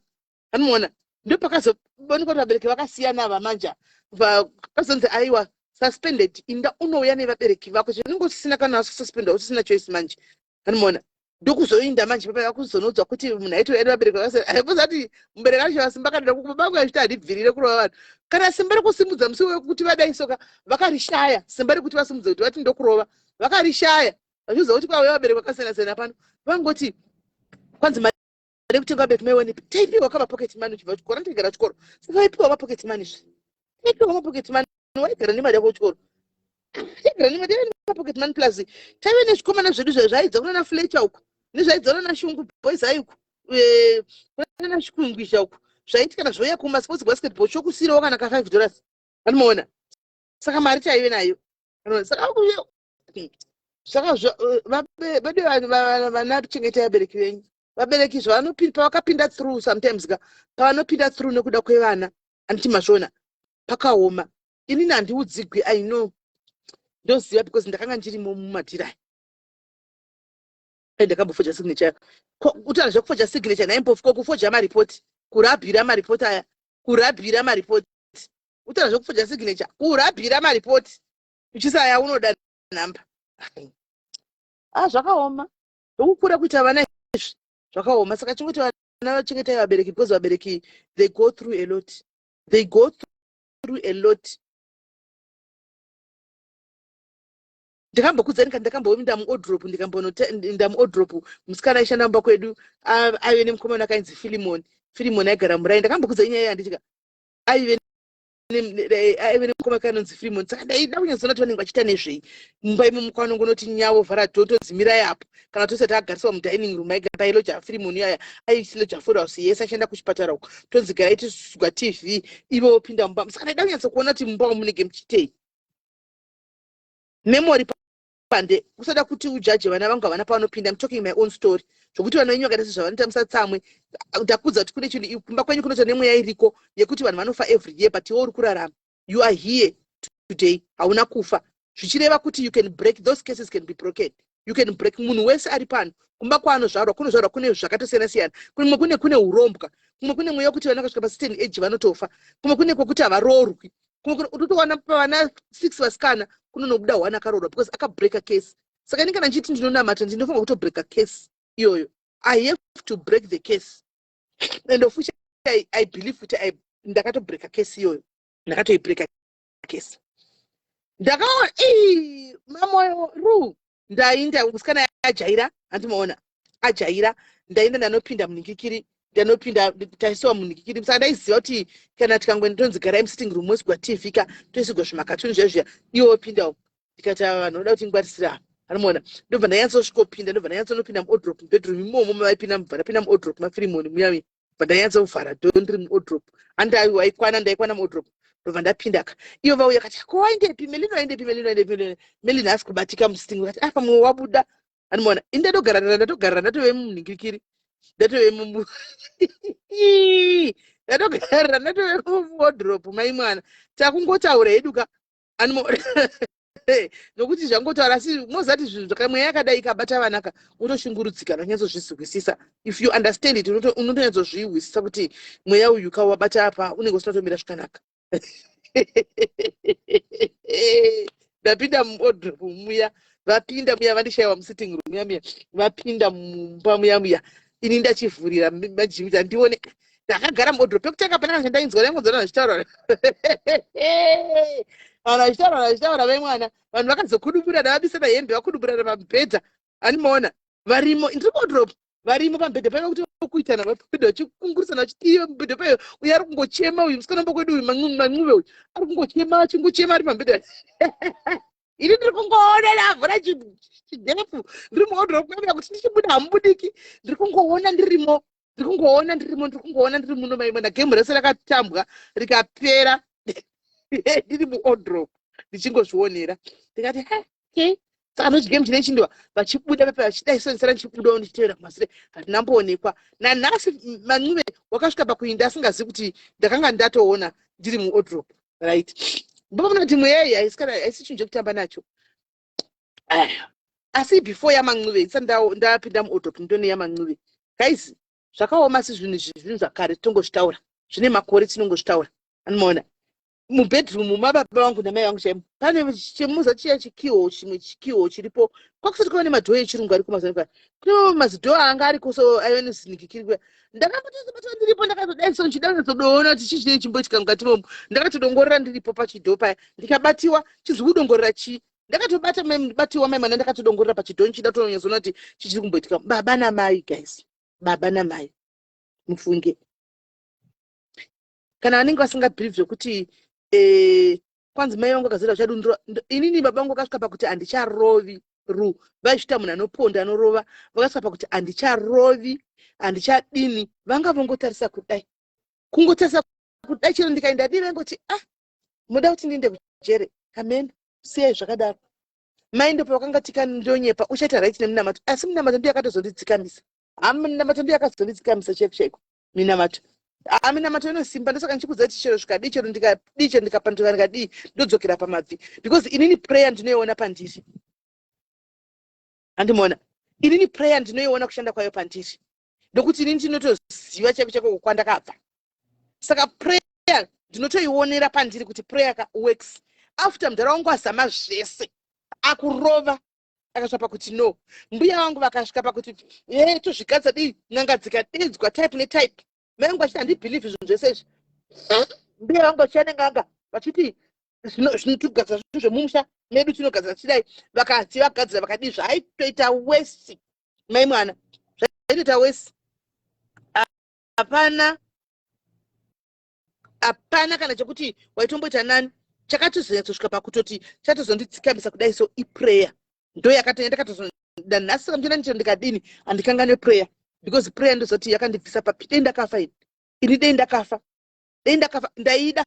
anomuona ndopakazoonekwa kuti vabereki vakasiyana ava manje vakazonzi aiwa suspended inda unouya nevabereki vako zvinenge usisina kana wasuspendwa usisina choice manje anomuona ndokuzoinda manje papa vakuzonodzwa kuti munhu aitouya nevabereki vakasiyana mubereki acho vasimba kana baba vangu vachiti handibvirire kurova vanhu kana simba rekusimudza musi wekuti vadai soka vakarishaya simba rekuti vasimudze kuti vati ndokurova vakarishaya vachiziva kuti kwauya vabereki vakasiyana siyana pano vangoti kwanzi mari yekutenga vabereki maiwanepi taipiwa ka mapocket money uchibva kuchikoro andigara chikoro saka vaipiwa mapocket money zve taipiwa mapocket money waigara nemari yako kuchikoro taigara nemari mapocket money plus taive nezvikomana zvedu zvaidza kunana fletcher uku nezvaidza kunana shungu boys ai uku eh, kunana shikungwisha uku zvaiti kana zvouya kumasports basketball chokusirawo kana ka $5 anomaona saka mari taive nayo saka saka vedu vana chengetai vabereki venyu. Vabereki zvavanopinda, pavakapinda through sometimes ka, pavanopinda through nekuda kwevana, anditi mazviona, pakaoma. Inini handiudzigwi, I know, ndoziva because ndakanga ndirimo mumadhiri aya. Ndakambofoja signature. Kutaura zvekufoja signature, naimbofu ko kufoja maripoti, kurabhira maripoti aya, kurabhira maripoti. Kutaura zvekufoja signature, kurabhira maripoti uchisaya unoda nhamba. Ah, zvakaoma zvokukura kuita vana izvi, zvakaoma. Saka chingoti vana vachengetai vabereki, because vabereki, they go through a lot, they go through a lot. Ndakambokudzani kana ndakamboenda muwardrobe, ndikambonoenda muwardrobe. Musikana aishanda mumba kwedu aive nemukomana akainzi Filimon. Filimon aigara murai. Ndakambokudza inyaya yanditika aive nemukomana kanonzi Filimon. Saka ndaida kunyatsoona kuti vanenge vachiita nezvei mumba imomo. Kwanongonoti nyavo vhara totodzimirai apo kana tose tagariswa mudining room. Aigara pailoja Filimon iyaya, ailoja full house yese, achienda kuchipatara uko. Tonzi garai tisugwa TV, ivo vopinda mumba. Saka ndaida kunyatsokuona kuti mumba umu munenge muchiitei. Memory pande usada kuti ujaje vana vangu, havana pavanopinda. I'm talking my own story. Zvokuti vanhu venyu vakaita sezvavanoita, musatsamwe. Ndakudza kuti kune chinhu kumba kwenyu kunoita nemweya iriko yekuti vanhu vanofa every year, but iwe uri kurarama. You are here today, hauna kufa, zvichireva kuti you can break those cases, can be broken. You can break. Munhu wese ari pano, kumba kwaanozvarwa kunozvarwa kune zvakatosiyana siyana. Kumwe kune urombwa, kumwe kune mweya wekuti vana vakasvika pacertain age vanotofa, kumwe kune kwekuti havaroorwi, kumwe utotowana pavana six vasikana kunonobuda one akaroorwa because akabreaka case. Saka ini kana ndichiti ndinonamata, ndinofanira kutobreaka case iyoyo. I have to break the case, and of which I believe kuti ndakatobreaka case iyoyo, ndakatoibreaka case. Ndakaona mamoyo ru ndainda musikana ajaira, handimaona ajaira. Ndainda ndanopinda munhingikiri, ndanopinda taisiwa munhingikiri. Saka ndaiziva kuti kana tikangoenda, tonzi garai musitting room, mosigwa TV ka, toisigwa zvimakatuni zviya zviya, iwo wopinda. Ndikati ava vanhu vanoda kuti ngwarisira, anomuona. Ndobva ndanyatsosvikopinda, ndobva ndanyatsonopinda muwardrobe, mubedroom imomo mavaipinda. Mubva ndapinda muwardrobe maFirimoni muya, bva ndanyatsovhara door ndiri muwardrobe. Handaiwaikwana, ndaikwana muwardrobe. Ndobva ndapindaka, ivo vauya kati, "Ko waendepi Melino? Waendepi Melino? Waendepi Melino?" Haasi kubatika musitting. Kati, "Ah, pamwe wabuda." Anomuona, ini ndatogarara, ndatogarara, ndatove munhingirikiri, ndatove mumu ndatogarara, ndatove muwardrobe. Mai mwana, takungotaura hedu ka, anomuona, nokuti zvangotaura. Asi mozati zvinhu zvakamweya yakadai ikabata vana ka, unotoshungurudzika. Unonyatsozvizwisisa if you understand it, unotonyatsozvihwisisa kuti mweya uyu ka wabata apa, unenge usina kutomira zvakanaka. Ndapinda muwardrobe muya, vapinda muya, vandishayiwa musitting room muya muya, vapinda mumba muya muya, ini ndachivhurira majimita ndione. Ndakagara muwardrobe. Pekutanga panaka chandainzwa, ndaingonzwa vanhu vachitaura, vanhu vachitaura, vachitaura vemwana. Vanhu vakazokuduburana, vabisana hembe, vakuduburana pamubhedha. Animaona varimo, ndiri muwardrobe, varimo pamubhedha paiva kuti kuitana pamubhedha, vachikungurisana, vachitiiva mubhedha payo. Uyu ari kungochema, uyu musikana mba kwedu uyu, Mancuve uyu, ari kungochema, achingochema ari pamubhedha. Ini ndiri kungoona, ndavhura chidhefu, ndiri muwardrobe muya, kuti ndichibuda hamubudiki. Ndiri kungoona ndirimo, ndiri kungoona ndirimo, ndiri kungoona ndiri muno maimwana. Gemu rese rakatambwa rikapera ndiri muwardrobe ndichingozvionera. Ndikati, "Ha, okay." Saka ndochigame chine chindiwa vachibuda pepa, vachidai sonisara, ndichibudawo ndichitevera kumasure. Handinamboonekwa nanhasi. Mancuve wakasvika pakuinda asingazivi kuti ndakanga ndatoona ndiri muwardrobe, right? Ndopamuna kuti mweya iyi haisi chinhu chekutamba nacho. Aya, asi before yaMancuve, isati ndapinda muwardrobe, ndone yaMancuve. Guys, zvakaoma. Asi zvinhu izvi zvinhu zvakare tongozvitaura, zvine makore tinongozvitaura. Anomaona mubedroom mababa vangu namai vangu chaimo pane chimuza chiya chikiho, chimwe chikiho chiripo. Kwakusati kwava nemadhoo echirungu ariko mazuva ano, kune mamwe mazidhoo anga ariko, so aiva nezinikikiri kuya. Ndakambotozobatwa ndiripo, ndakazodai so ndichida kunyatsodoona kuti chii chinenge chimboitika mukati momo. Ndakatodongorera ndiripo pachidhoo paya, ndikabatiwa chizi kudongorera chii. Ndakatobata batiwa mai mwana, ndakatodongorera pachidhoo ndichida kutonyatsoona kuti chii chiri kumboitika. Baba namai, guys, baba namai, mufunge kana vanenge vasingabhilivhi zvekuti kwanzi mai vangu akazoita vachadundura inini. Baba vangu vakasvika pakuti handicharovi ru, vaizvita munhu anoponda, anorova. Vakasvika pakuti handicharovi, handichadini. Vanga vongotarisa kudai, kungotarisa kudai, chero ndikaenda dii vaingoti, "Ah, muda kuti ndiende kujere? Amen, siyai zvakadaro." Mai ndo pavakanga tikandonyepa, uchaita right nemunamato. Asi munamato ndiyo yakatozondidzikamisa. Minamato ndiyo yakazondidzikamisa chaiko chaiko. Minamato, ha, minamato inosimba. Ndosaka ndichikudza kuti chero zvikadii, chero ndikadii, chero ndikapanduka, ndikadii, ndodzokera pamabvi, because inini prayer ndinoiona pandiri. Handimuona, inini prayer ndinoiona kushanda kwayo pandiri, ndokuti inini ndinotoziva chaiko chaiko kwandakabva. Saka prayer ndinotoionera pandiri kuti prayer ka works. After mudhara wangu azama zvese, akurova, akasvika pakuti no, mbuya vangu vakasvika pakuti e tozvigadza dii, n'anga dzikadedzwa type netype. Mai vangu vachiti handibhilivhi zvinhu zvese izvi. Mbuya vangu vachiya nen'anga vachiti zvinotogadzira zvinhu zvemumusha medu, tinogadzira tichidai. Vakati vagadzira, vakadii, zvaaitoita worse. Mai mwana, zvaitoita worse. Hapana, hapana kana chekuti waitomboita nani. Chakatozonyatsosvika pakutoti chatozonditsikamisa kudai so iprayer, ndo yakatanya. Ndakatozonda nhasi, saka muchiona ndichiro ndikadini, handikanganwe prayer, because prayer ndozoti yakandibvisa papi. Dei ndakafa ini, ini dei ndakafa, dei ndakafa. Ndaida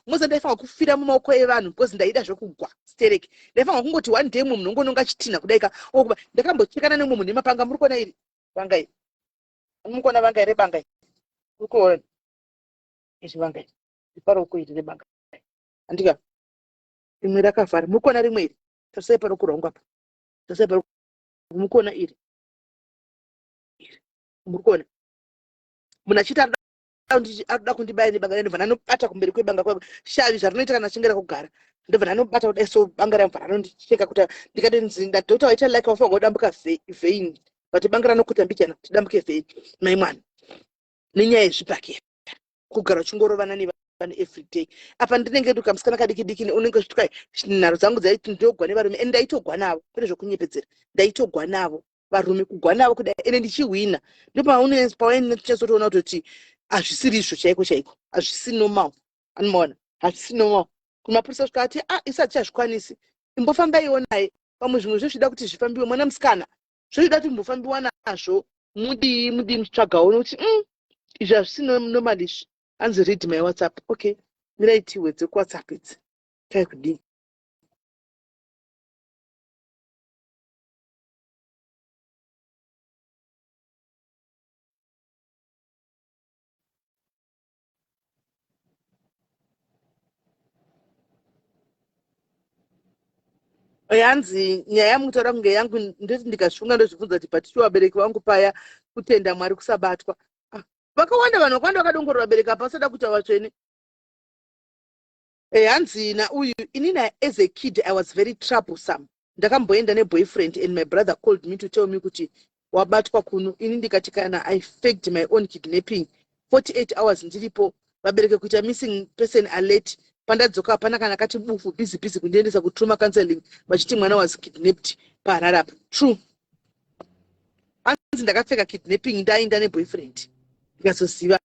moza, ndaifanira kufira mumaoko evanhu, because ndaida zvekugwa stereki. Ndaifanira kungoti one day mumwe munhu ongononga chitinha kudaika okuba. Ndakambochekana nemumwe munhu nemapanga. Muri kuona iri vanga iri? Muri kuona vanga iri, banga iri? Muri kuona izvi, vanga iri iparoko iri rebanga? Handika rimwe rakavhara. Muri kuona rimwe iri? Tarisai parokurongwa apa, tarisai paro. Muri kuona iri iri? Muri kuona munhu achiita arikuda kundibaya nebanga, ndobva ndanobata kumberi kwebanga, shavi zvarinoita kana achinge rakugara. Ndobva ndanobata kudai so, banga ramubva ranondicheka kuti ndikati ndadhokta waita like wafanirwa kudambuka vein, but banga ranokuta mbichana kuti dambuke vein. Mai mwana, nenyaya yezvibhakera, kugara uchingorovana nevanhu everyday. Apa ndinenge ndi kamusikana kadiki diki, unenge uchitwa nharo dzangu dzaiti ndogwa nevarume, ende ndaitogwa navo, kwete zvokunyepedzera. Ndaitogwa navo varume, kugwa navo kudai, ende ndichihwina. Ndopawainyazotoona kutoti hazvisiri izvo chaiko chaiko, hazvisi normal. Anomaona, hazvisi normal. Kumapurisa svika ati a ah, isu hatichazvikwanisi, imbofambaiwo naye pamwe zvimwe zvezvida kuti zvifambiwe. Mwana musikana, zvezvida kuti mbofambiwa nazvo, mudii mudii, muchitsvagawo nokuti izvi hazvisi normal izvi. Hanzi read my WhatsApp. Okay, mirai tiwedze kuWhatsApp idzi tai kudii. Yanzi nyaya yamutaura kunge yangu. Ndoti ndikazvifunga, ndozvibvunza kuti but sure vabereki vangu paya, kutenda Mwari kusabatwa. Ah, vakawanda, vanhu vakawanda vakadongorora vabereki apa vasada kuita vatsvene. Hanzi nauyu, inini as a kid I was very troublesome. Ndakamboenda neboyfriend and my brother called me to tell me kuti wabatwa kuno. Ini ndikati kana, I faked my own kidnapping. 48 hours ndiripo, vabereki kuita missing person alert. Pandadzoka hapana kana kati bufu. Busy busy kundiendesa kutrauma counseling, vachiti mwana was kidnapped paHarare apa. True. Hanzi ndakapfeka kidnapping, ndaenda neboyfriend, ndikazoziva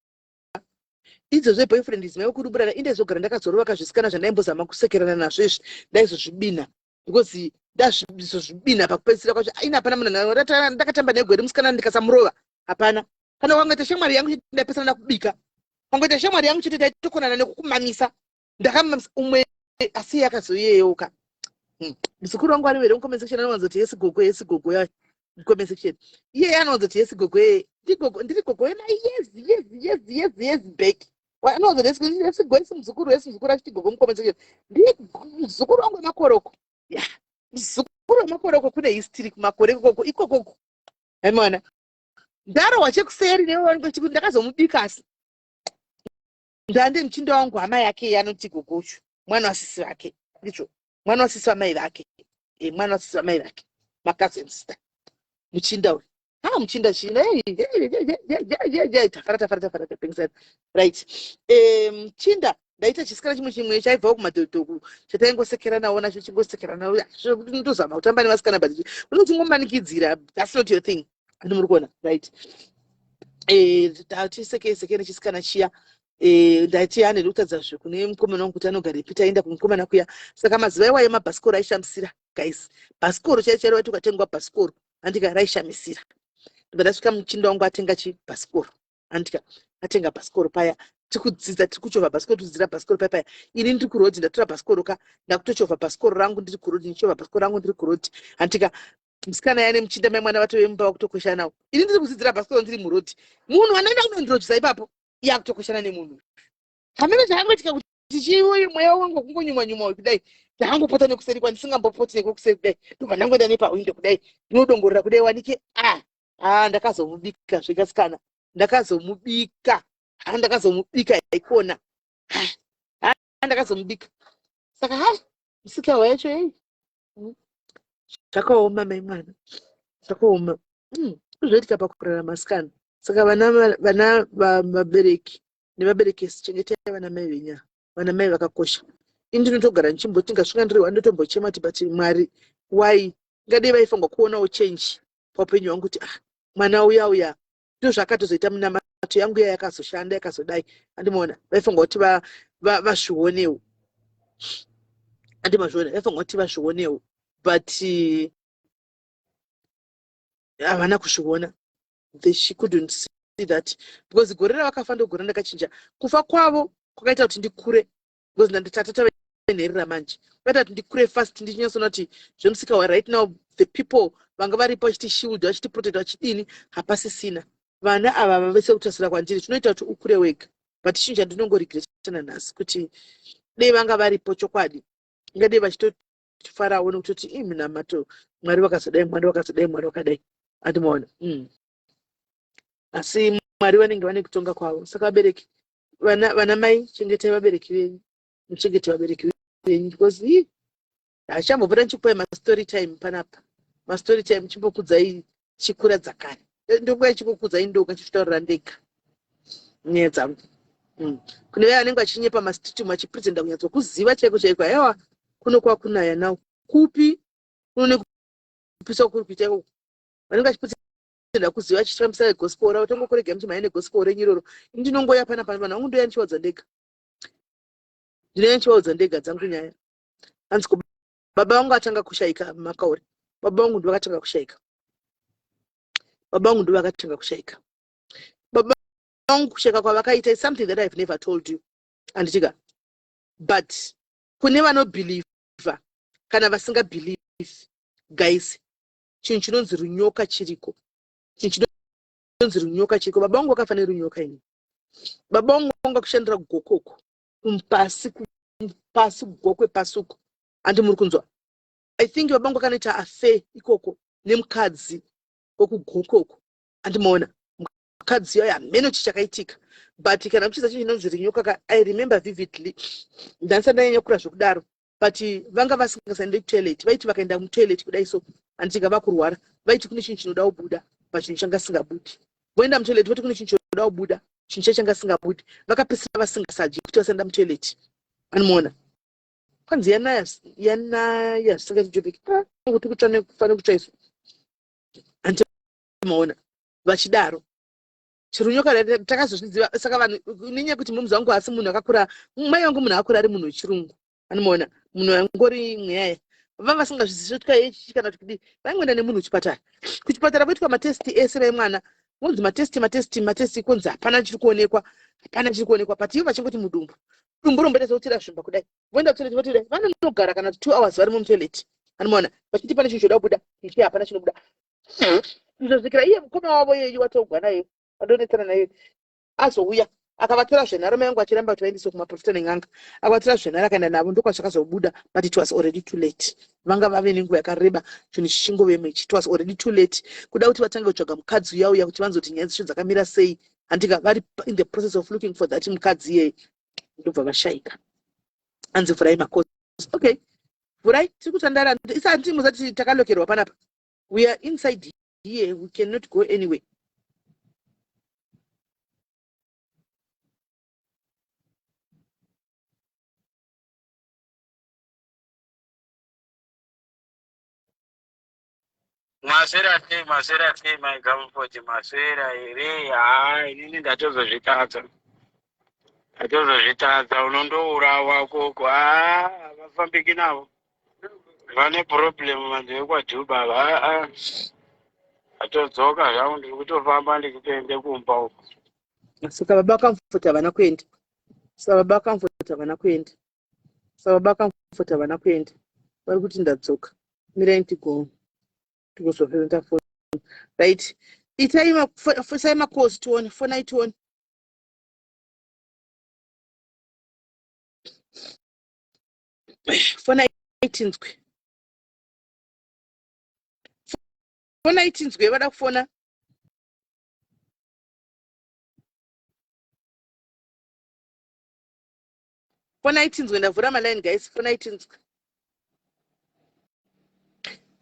idzo zveboyfriend idzi maive kuruburana. Indaizogara ndakazorova kazvisikana zvandaimbozama kusekerana nazvo izvi, ndaizozvibina, because ndazvizozvibina pakupedzisira kwacho. Aina hapana munhu ndakatamba negwere musikana ndikasamurova, hapana. Kana wangoita shamwari yangu chete, ndaipesana kubika. Wangoita shamwari yangu chete, taitokonana nekukumamisa. Ndakamamisa umwe, asi iye akazoyeyeuka. Muzukuru wangu ari were mucomment section, anowanzoti yes gogo, yes gogo. Ya mucomment section iyeye anowanzoti yes gogo, ndigogo, ndiri gogo yena. Yes yes yes yes yes, back anowanzoti yes yes gogo, yes muzukuru, yes muzukuru, achiti gogo mucomment section. Ndiye muzukuru wangu wemakoroko ya muzukuru wemakoroko. Kune history kumakore ikoko ikokoko. Aimwana ndarohwa chekuseri newe, ndakazomubika, asi ndande muchinda wangu, hama yake yanoti gogochu, mwana wasisi vake, ndizvo, mwana wasisi vamai vake, mwana wasisi vamai vake, macousin sister. Muchinda uyu, ha, muchinda chinda. Tafara, tafara, tafara, tapengesa. Right, muchinda ndaita chisikana chimwe chimwe chaibvawo kumadhodhoku, chataingosekeranawo nacho, chingosekerana ndozama kutamba nevasikana, but unochingomanikidzira, that's not your thing. Andi muri kuona? Right, tati seke nechisikana chiya. Ndati ane kutadza zvekune mukomana wangu kuti anogarepi. Taenda kumukomana kuya. Saka mazuva iwayo mabhasikoro aishamisira, guys. Bhasikoro chairo chairo, waiti ukatengwa bhasikoro, handika, raishamisira. Ndobva ndasvika muchinda wangu atenga chibhasikoro, handika, atenga bhasikoro paya. Tikudzidza, tiri kuchovha bhasikoro, tikudzidzira bhasikoro paya paya. Ini ndiri kurodhi, ndatora bhasikoro ka, ndakutochovha bhasikoro rangu ndiri kurodhi, ndichovha bhasikoro rangu ndiri kurodhi, handika. Musikana yane muchinda mai mwana vatove mumba vakutokweshanawo. Ini ndiri kudzidzira bhasikoro ndiri muroad. Munhu wanoenda kunondirodzisa ipapo iye akutokweshana nemunhu. Hameno zvakangoitika kuti chiuyu mweya wangu wakungonyumwa nyumwa uyu kudai. Ndakangopota nekuseri kwandisingambopoti nekuseri kudai. Ndobva ndangoenda nepahwindo kudai. Ndinodongorera kudai wanike ah ah ndakazomubika zvekasikana. Ndakazomubika. Ah ndakazomubika ikona. Ah ndakazomubika. Saka hai musika wacho ei. Zvakaoma mai mwana. Zvakaoma. Zvoitika pakurarama asikana. Saka vana vana vabereki nevaberekesi chengetai vana mai venyu vana mai vakakosha. Ini ndinotogara ndichimboti ndikasvika ndiri one ndotombochema kuti but Mwari why ngadei vaifanirwa kuonawo change paupenyu hwangu kuti ah mwana uya uya ndozvaakatozoita munamato yangu iya yakazoshanda yakazodai andimaona vaifanirwa kuti vazvionewo andimazviona vaifanirwa kuti vazvionewo but havana kuzviona they she couldn't see that because gore ravakafa ndogore ndakachinja kufa kwavo kwakaita kuti ndikure because ndatata tave nherera manje kwakaita kuti ndikure fast ndichinyatsoona kuti zvemusika wa right now the people vanga varipo vachiti shield vachiti protect vachidini hapasisina vana ava vavese kutasira kwandiri zvinoita kuti ukure wega but chinhu chandinongoregretana nanhasi kuti dei vanga varipo chokwadi ingadei vachitofarawo nekutoti ii minamato mwari vakazodai mwari vakazodai mwari vakadai andimaona mm. Asi mwari vanenge vane kutonga kwavo saka vabereki vana vana mai chengetai vabereki venyu muchengete vabereki venyu because ii hachambopota ndichikupai mastory time panapa mastory time chimbokudzai chikura dzakare ndonguva ichikukudzai ndoga chichitaurira ndega nyaya dzangu mm. Kune vaya vanenge vachinyepa mastreet umu vachipretenda kunyatsokuziva chaiko chaiko aiwa kuno kwakunaya now kupi kuno nekupisa kuri kuita ikoko vanenge vachipretenda kuziva vachifambisa gospel ravo tongokorega muti mhai negospel renyu iroro ini ndinongoya pana pana vanhu vangu ndoya ndichivaudza ndega ndinoya ndichivaudza ndega dzangu nyaya hanzi baba vangu atanga kushaika makauri baba vangu ndovakatanga kushaika baba vangu ndovakatanga kushaika baba vangu kushaika kwavakaita is something that I've never told you anditika but kune vanobhilivha kana vasingabhilivhi guys chinhu chinonzi runyoka chiriko chinhu chinonzi runyoka chiriko baba vangu vakafa nerunyoka ini baba vangu vanga kushandira gokoko pasi pasi gokwe pasi uko handi muri kunzwa I think baba vangu vakanoita affair ikoko nemukadzi wekugokwe uko andimaona mukadzi yayo hameno chi chakaitika but kana muchiza chinhu chinonzi rinyoka ka I remember vividly ndandisati ndanyanya kukura zvekudaro but vanga vasingasaende kutoilet vaiti vakaenda mutoilet kudai so handitika vakurwara vaiti kune chinhu chinoda kubuda but chinhu changa singabudi voenda mutoilet voti kune chinhu chinoda kubuda chinhu chacho changa singabudi vakapedzisira vasingasadyi kuti vasaenda mutoilet anomuona kwanzi yanaya yanaya zvisingachijoki kuti kutsva nekufa nekutsva izvo andimaona vachidaro chirunyoka takazozviziva saka vanhu nenyaya yekuti mumzi wangu asi munhu akakura mai vangu munhu akura ari munhu wechirungu anomuona munhu angori mweya vava vasingazvizivi zvotya yechichi kana kuti kudii vaingoenda nemunhu kuchipatara kuchipatara voitwa matesti ese vaimwana vonzi matesti matesti matesti konzi hapana chiri kuonekwa hapana chiri kuonekwa but ivo vachingoti mudumbu dumbu romboita sekuti razvimba kudai voenda kutoilet voti kudai vanonogara kana 2 hours varimo mutoilet anomuona vachiti pane chinhu choda kubuda ichi hapana chinobuda kuzosvikira iye mukoma wavo iyeyu watogwa naye wadonetsana naye azouya akavatora zvenharo mai vangu vachiramba kuti vaendeswe kumaprofita nen'anga akavatora zvenharo akaenda navo ndokwazvakazobuda but it was already too late vanga vave nenguva yakareba chinhu chichingovemo ichi it was already too late kuda kuti vatange kutsvaga mukadzi uya uya kuti vanzoti nyaya dzacho dzakamira sei handika vari in the process of looking for that mukadzi iyeye ndobva vashaika anzi vhurai makosi okay vhurai tiri kutandara isati muzati takalokerwa panapa we are inside here we cannot go anywhere Maswera sei, maswera sei mai Comfort, maswera here? Haa, inini ndatozozvitadza. Ndatozozvitadza, unondourawa koko. Haa, havafambiki navo. Vane problem vanhu vekwaDhuba ava. Haa, atodzoka zvangu, ndiri kutofamba ndichitoende kumba uko. Saka baba Comfort havana kuenda. Saka baba Comfort havana kuenda. Saka baba Comfort havana kuenda. Vari kuti ndadzoka. Mirai ndigone. Tikuzopedza tafona. Right. Itai isai macalls tione, fonai tione. Fonai tinzwe. Fonai tinzwe vada kufona. Fonai tinzwe ndavhura maline guys, fonai tinzwe.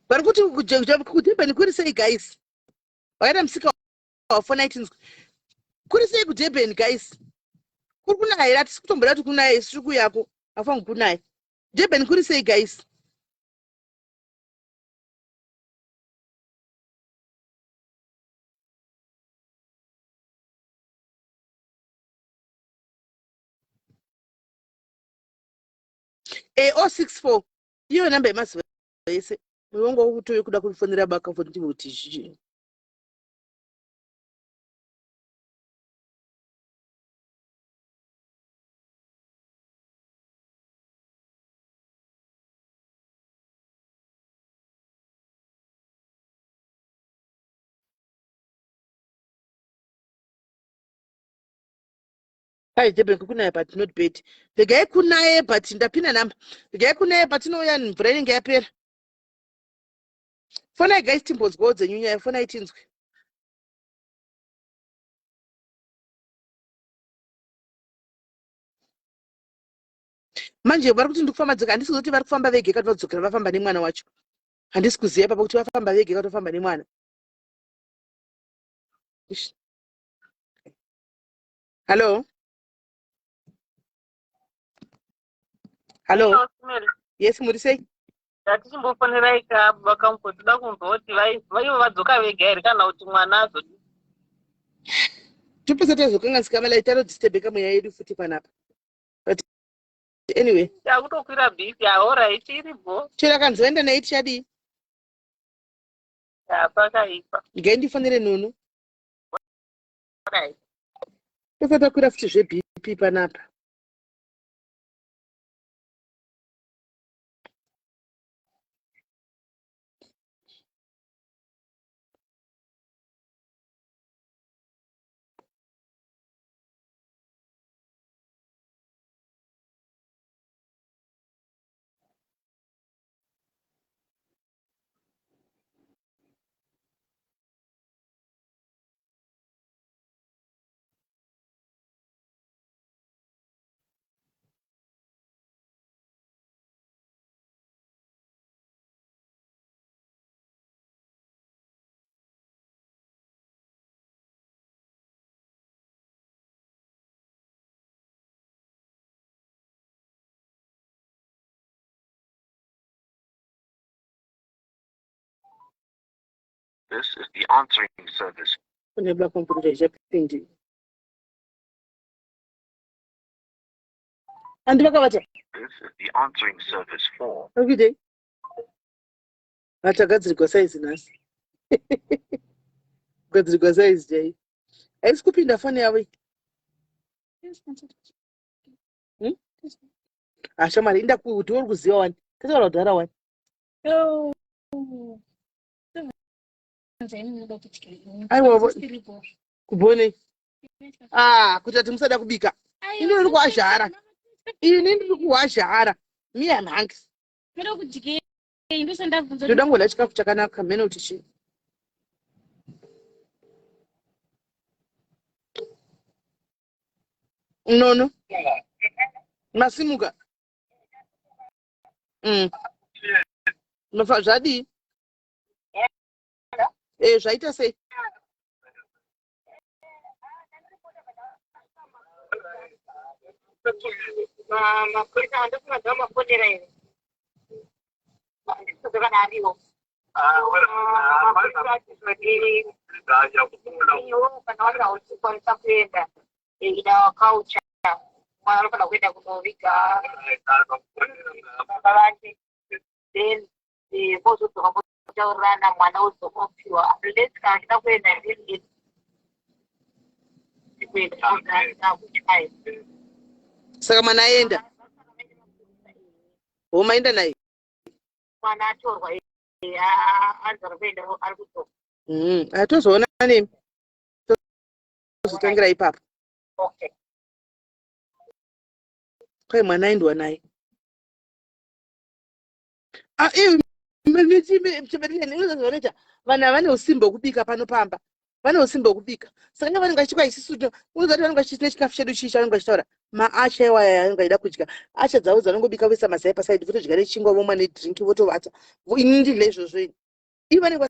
Vari kuti kuDurban kuri sei guys? Vakaita musika wafonai tinzwe. Kuri sei kuDurban guys? Kuri kunaya here? Hatisi kutomboda kuti kunaya isu tiri kuyako. Hafangu kunaya. Durban kuri sei guys? E 064 iyo namba yemazuva ese moyo wangu wakutouya kuda kufonera baka foni ndivoti zvichi Hai Durban kukunaya but not bad. Regai kunaye but ndapinda number. Regai kunaye patinouya mvura inenge yapera. Fonai guys timbonzwawo dzenyu nyaya fonai tinzwe. Manje vari kuti ndikufamba dzoka handisi kuzoti vari kufamba vega kana vadzokera vafamba nemwana wacho. Handisi kuziva papa kuti vafamba vega kana vafamba nemwana. Ish. Hello. Hello. Hello, Mary. Yes, muri sei? Tatichimbofonerai ka vakambo toda kunzwa kuti vaivo vadzoka vega here kana kuti mwana azodi. Topesa tazokanganisika malai tanodistebeka mweya yedu futi panapa. But anyway. Takutokwira bhipi ahora ichiri bho. Chero akanzi vaenda naye tichadii? Pakaipa. Ngai ndifonere Nunu. Tose takwira futi zveBP panapa. This is the answering service. Kune black computer ichapindi. Andi vakavata. This is the answering service for. Okuite. Vachagadzirwa size nhasi. Kugadzirwa size chai. Haisi kupinda foni yavo iyi. Hmm? Ah, shamwari inda kuti uri kuziva wani. Tataura kudhara wani. Oh. Aiwa kubonei? Ah, kuti ati musada kubika. Ini ndiri kuwazhara. Ini ndiri kuwazhara. Me I'm hungry. Ndoda ngodya chikafu chakanaka mheno kuti chii. Nono. Masimuka. Mafa zvadii? Eh, zvaita sei? Mapurisa andokunga mafonera here? Handisi kana ariwo. Mapurisa achizoti iwo kana wanga uchikwanisa kuenda in our culture mwana anofanira kuenda kunoviga baba vake then vozodzoka kutaurirana mwana ozokopiwa unless kana achida kuenda then kuenda kuchai. Saka mwana aenda? Homa aenda naye? Mwana atorwa. Anzi ari kuenda, ari kudzoka. Tozoona nemi, tozotangira ipapo. Okay. Kwai mwana aendwa naye. Ah, vanoita vanhu ava vane usimba hwekubika pano pamba, vane usimba hwekubika. Saka inga vanenge vachikwa isisu, unoziva kuti vanenge vachiita chikafu chedu chii chavanenge vachitaura, maacha iwaya anenge achida kudya, acha dzavo dzanongobika, voisa mazai pasaidi, votodya nechingwa, vomwa nedrink, votovata. Ini ndidle izvozvo ini. Ivo vanenge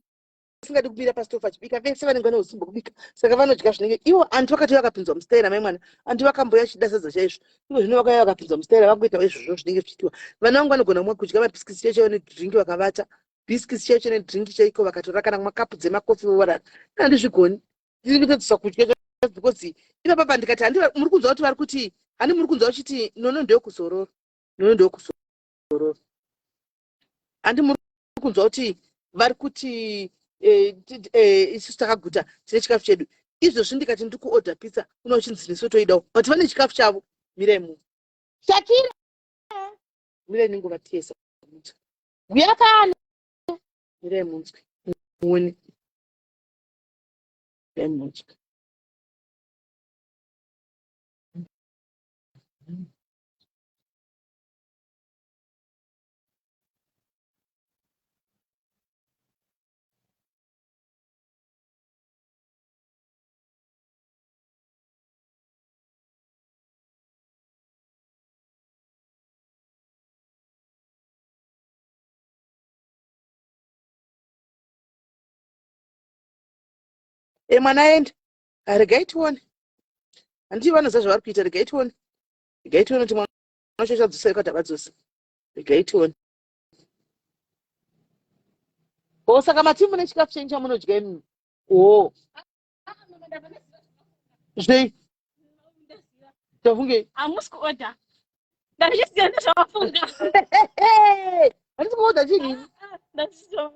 vasingadi kumira pasitofu vachibika. Vese vanenge vane usimba hwekubika, saka vanodya zvinenge ivo. Anti vakati vakapinzwa mustaira, mai mwana, anti vakamboya achida sadza chaizvo. Ivo zvino vakauya vakapinzwa mustaira, vakuitawo izvozvo zvinenge zvichiitiwa. Vana vangu vanogona kumwa, kudya mabhisikisi chaicho nedrink vakavata, bhisikisi chaicho nedrink chaiko vakatora, kana kumwa kapu dzemakofi vovarara. Handizvigoni, ndinenge todzisa kudya because ipapa ndikati handi muri kunzwa kuti vari kuti handi muri kunzwa vachiti nono ndeyokuzorora, nono ndeyokuzorora. Handi muri kunzwa kuti vari kuti isusu takaguta, tine chikafu chedu. Izvozvi ndikati ndiri kuorder pizza, una uchinzi nesu toidawo, but vane chikafu chavo. Mirai mu Shakira, mirai ningovatiyesa guyakano, mirai munzwe muone, mirai munzwe. E, mwana aenda. Regai tione. Handii vanoziva zvavari kuita. Regai tione, regai tione kuti mwana wacho chadzosa kuti havadzosi. Regai tione. O, saka mati mune chikafu chenyu chamunodya imimi? O, zvei tavungei? Hamusi kuorder, ndazviziva, ndezvavafunga. Handisi kuorder chinini.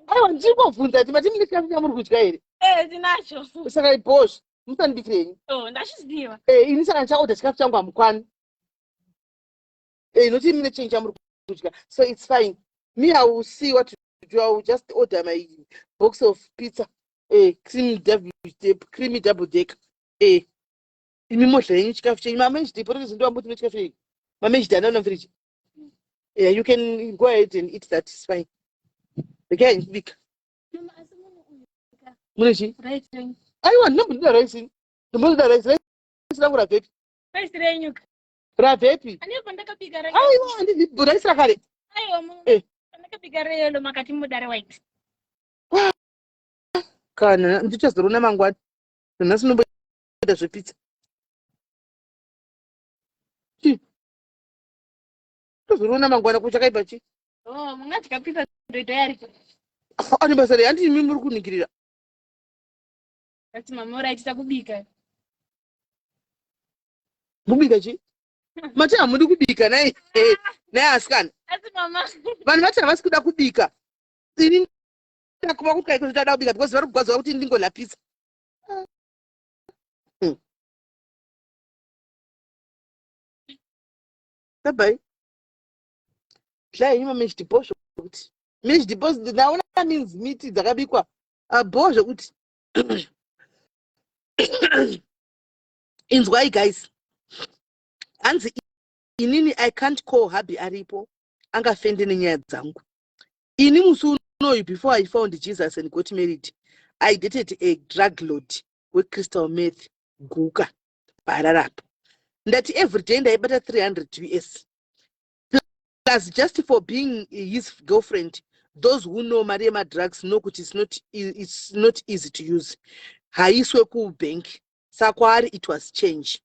Aiwa, ndiri kobvunza kuti mati mune chikafu chamuri kudya here? Eh, tinacho. Saka ibhozvo, musandibikire henyu. Oh, ndazviziva. Ini saka ndichaorder chikafu changu, hamukwani. Noti mune chenyu chamuri kudya, so it's fine. Me, I will see what to do. I will just order my box of pizza, cream double, creamy double deck. Imi modla henyu chikafu chenyu, mamashed potatoes. Ndoamboti mune chikafu chenyu, mamashed anaona mufriji. Yeah, you can go ahead and eat that, is fine. Regai ndibika. Mune chii? Aiwa, ndinombondida rice, ndombondida rice. Rice rangu rabvepi? Rice renyu. Rabvepi? Ane pandakabika. Aiwa, handidi rice rakare. Aiwa, pandakabika reyellow, makati muda rewhite. Kana ndichazorona mangwana, nhasi nomboita zvepizza. Chi tozorona mangwana, kuchakaipa chi? Oh, mungadya pizza ndoita yariko. Ane basa rei? Handii imi muri kuningirira. Ati mama uraitisa kubika. Kubika chi? Mati hamudi kubika nai nai asikana? Asi mama. Vanhu vati havasi kuda kubika. Ini ndakuva kuti kaiko zvitada kubika because vari kugwadzwa kuti ndingodya pizza. Bye. Dlai henyu mamashed bo zvokuti mashed bo ndaona means miti dzakabikwa bo zvokuti. Inzwai guys, hanzi inini I can't call hubby aripo, angafende nenyaya dzangu. Ini musi unoyu, before I found Jesus and got married, I dated a drug lord wecrystal meth, guka pararapo. Ndati everyday ndaibata 300 US plus just for being his girlfriend. Those who know mari yemadrugs know kuti it's not easy to use, haiswe kubank. Sakwaari it was change.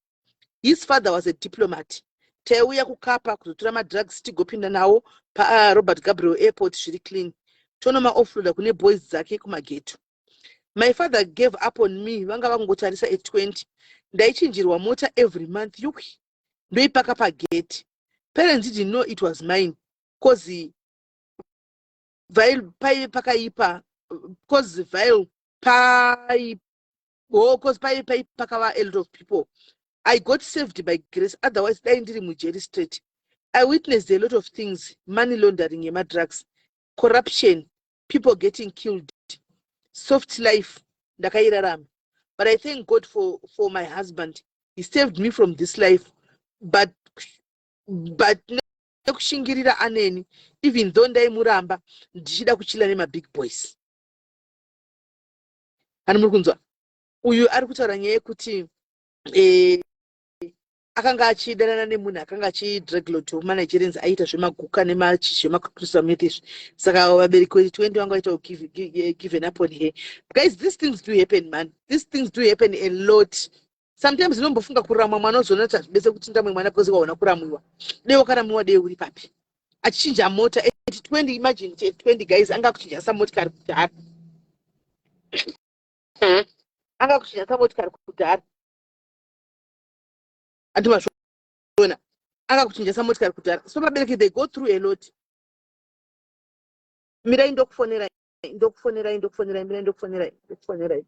His father was a diplomat. Taiuya kukapa kuzotora madrugs, tigopinda nawo paRobert Gabriel Airport zviri clean, tonoma offloada kune boys dzake kumageto. My father gave up on me. Vanga vangotarisa at 20 ndaichinjirwa mota every month, yukwi, ndoipaka pagate. Parents didn't know it was mine cause vile paive pakaipa, cause vile pai, oh, cause paive paipakava a lot of people. I got saved by grace, otherwise dai ndiri mujeri straight. I witnessed a lot of things: money laundering yemadrugs, corruption. People getting killed. Soft life ndakairarama, but I thank God for my husband. He saved me from this life, but nekushingirira aneni, even though ndaimuramba ndichida kuchila nemabig boys. Hani muri kunzwa, uyu ari kutaura nyaya yekuti akanga achidanana nemunhu akanga achidreglot wekumanigerians, aiita zvemaguka nemazvemacrystal meth izvi. Saka vabereki wetu 20 vanga vaita given up on her. Guys, these things do happen, man. These things do happen a lot. Sometimes unombofunga kuramwa mwana, uzoona kuti hazvibese kuti ndamwe mwana, because waona kuramwiwa. Dei wakaramwiwa, dei uri papi? Achichinja mota at 20. Imagine, at 20, guys, anga kuchinja motikari kudhara, anga kuchinja motikari kudhara. Andimazviona, anga kuchinjasa motikari kudhara. So vabereki, they go through a lot. Mirai, ndokufonerai, ndokufonerai, ndokufonerai. Mirai, ndokufonerai, ndokufonerai.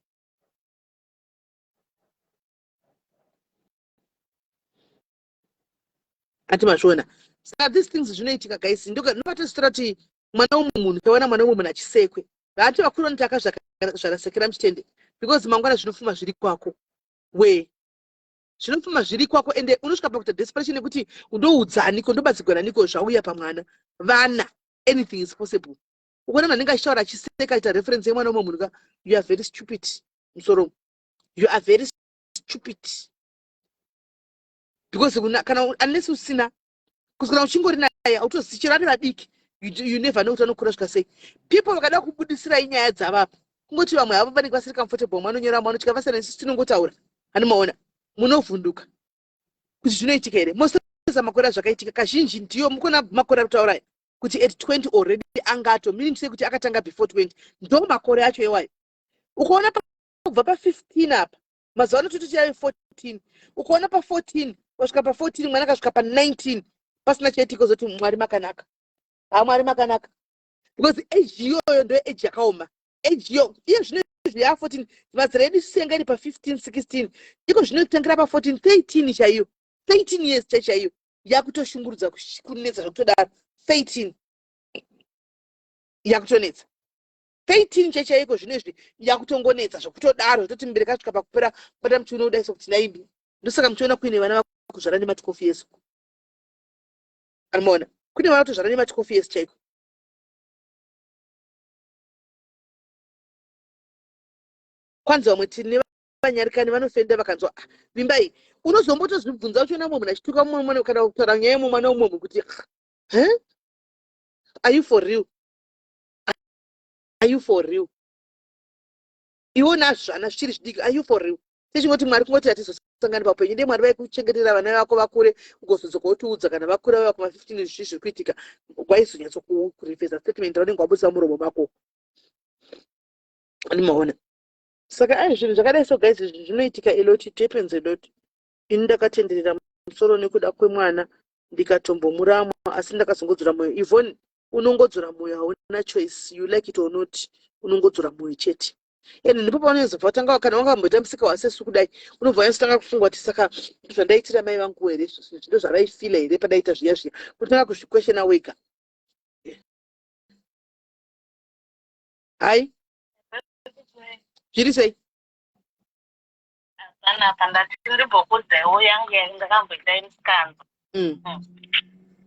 Ati mazviona. Saka these things zvinoitika, guys. Ndopatozvitora kuti mwana womwe munhu, taona mwana womwe munhu achisekwe. Vaati vakuru vanoti akazvarasekera muchitende, because mangwana zvinofuma zviri kwako we, zvinofuma zviri kwako. Ende unosvika pakuita desperation nekuti ndoudzaniko, ndobatsigwananiko, zvauya pamwana. Vana, anything is possible. Ukuona munhu anenge achitaura achiseka, aita reference yemwana womwe munhu ka, you are very stupid. Musoro, you are very stupid, because kana unless usina kusvikana uchingori naye, autozivi chero ari vadiki. You never know kuti anokura svika sei. People vakada kubudisirai nyaya dzavapa, kungoti vamwe havo vanenge vasiri comfortable, mwanonyora, mwanotya, vasina. Isusu tinongotaura. Hani maona, munovhunduka kuti zvinoitika here. Mosesa makore azvakaitika kazhinji ndiyo mukona makore ari kutaurai kuti at 20 already angato, meaning sei kuti akatanga before 20. Ndo makore acho iwayo. Ukaona kubva pa15 apa, mazuva ano tototi yave 14, ukaona pa14, wasvika pa14, mwana akasvika pa19 pasina chaitika, zoti Mwari makanaka. Ha, Mwari makanaka, because age iyoyo ndo age yakaoma. Age iyo iye zvino izvi ya14, mazera edu isusu yanga iri pa15, 16. Iko zvino kutangira pa14, 13 chaiyo, 13 years chaiyo yakutoshungurudza, kunetsa zvekutodaro. 13 yakutonetsa, 13 chaichaiko zvino izvi yakutongonetsa zvekutodaro, zvototi mubereki asvika pakupera bata muchiona kudai sokuti naimbi. Ndosaka muchiona kuine vana vakuzvara nema12 years. Anomaona kune vana kutozvara nema12 years chaiko. Kwanzi vamwe tine vanyarikani vanofenda vakanzwa, "Ah, vimbai." Unozombotozvibvunza uchiona mumwe munhu achituka mumwe mwana kana kutaura nyaya yemumwe mwana womumwe munhu kuti, "Huh? Are you for real? Are you for real?" Iwona zvana zvichiri zvidiki. Are you for real? Techingoti Mwari kungoti hatizosangani paupenyu. Dei Mwari vaikuchengetera vana vako vakure, ugozodzoka wotiudza kana vakura vava kuma15 zvii zviri kuitika. Waizonyatsokurefesa statement raunenge wabudisa muromo mako. Animaona. Saka ai, zvinhu zvakadai so, guys, izvi zvinoitika a lot. It happens a lot. Ini ndakatenderera musoro nekuda kwemwana, ndikatombomuramwa, asi ndakazongodzora mwoyo. Ivon, unongodzora mwoyo, hauna choice. You like it or not, unongodzora mwoyo chete. And ndipo paunozobva watanga, kana wangamboita musika wasesu kudai, unobva wanyatsotanga kufunga kuti, saka zvandaitira mai vangu here, ndo zvavaifila here padaita zviya zviya? Unotanga kuzviquestiona wega. Hai, zviri sei? Panapa ndati ndimbokudzaiwo yangu yandakamboita musikanzo.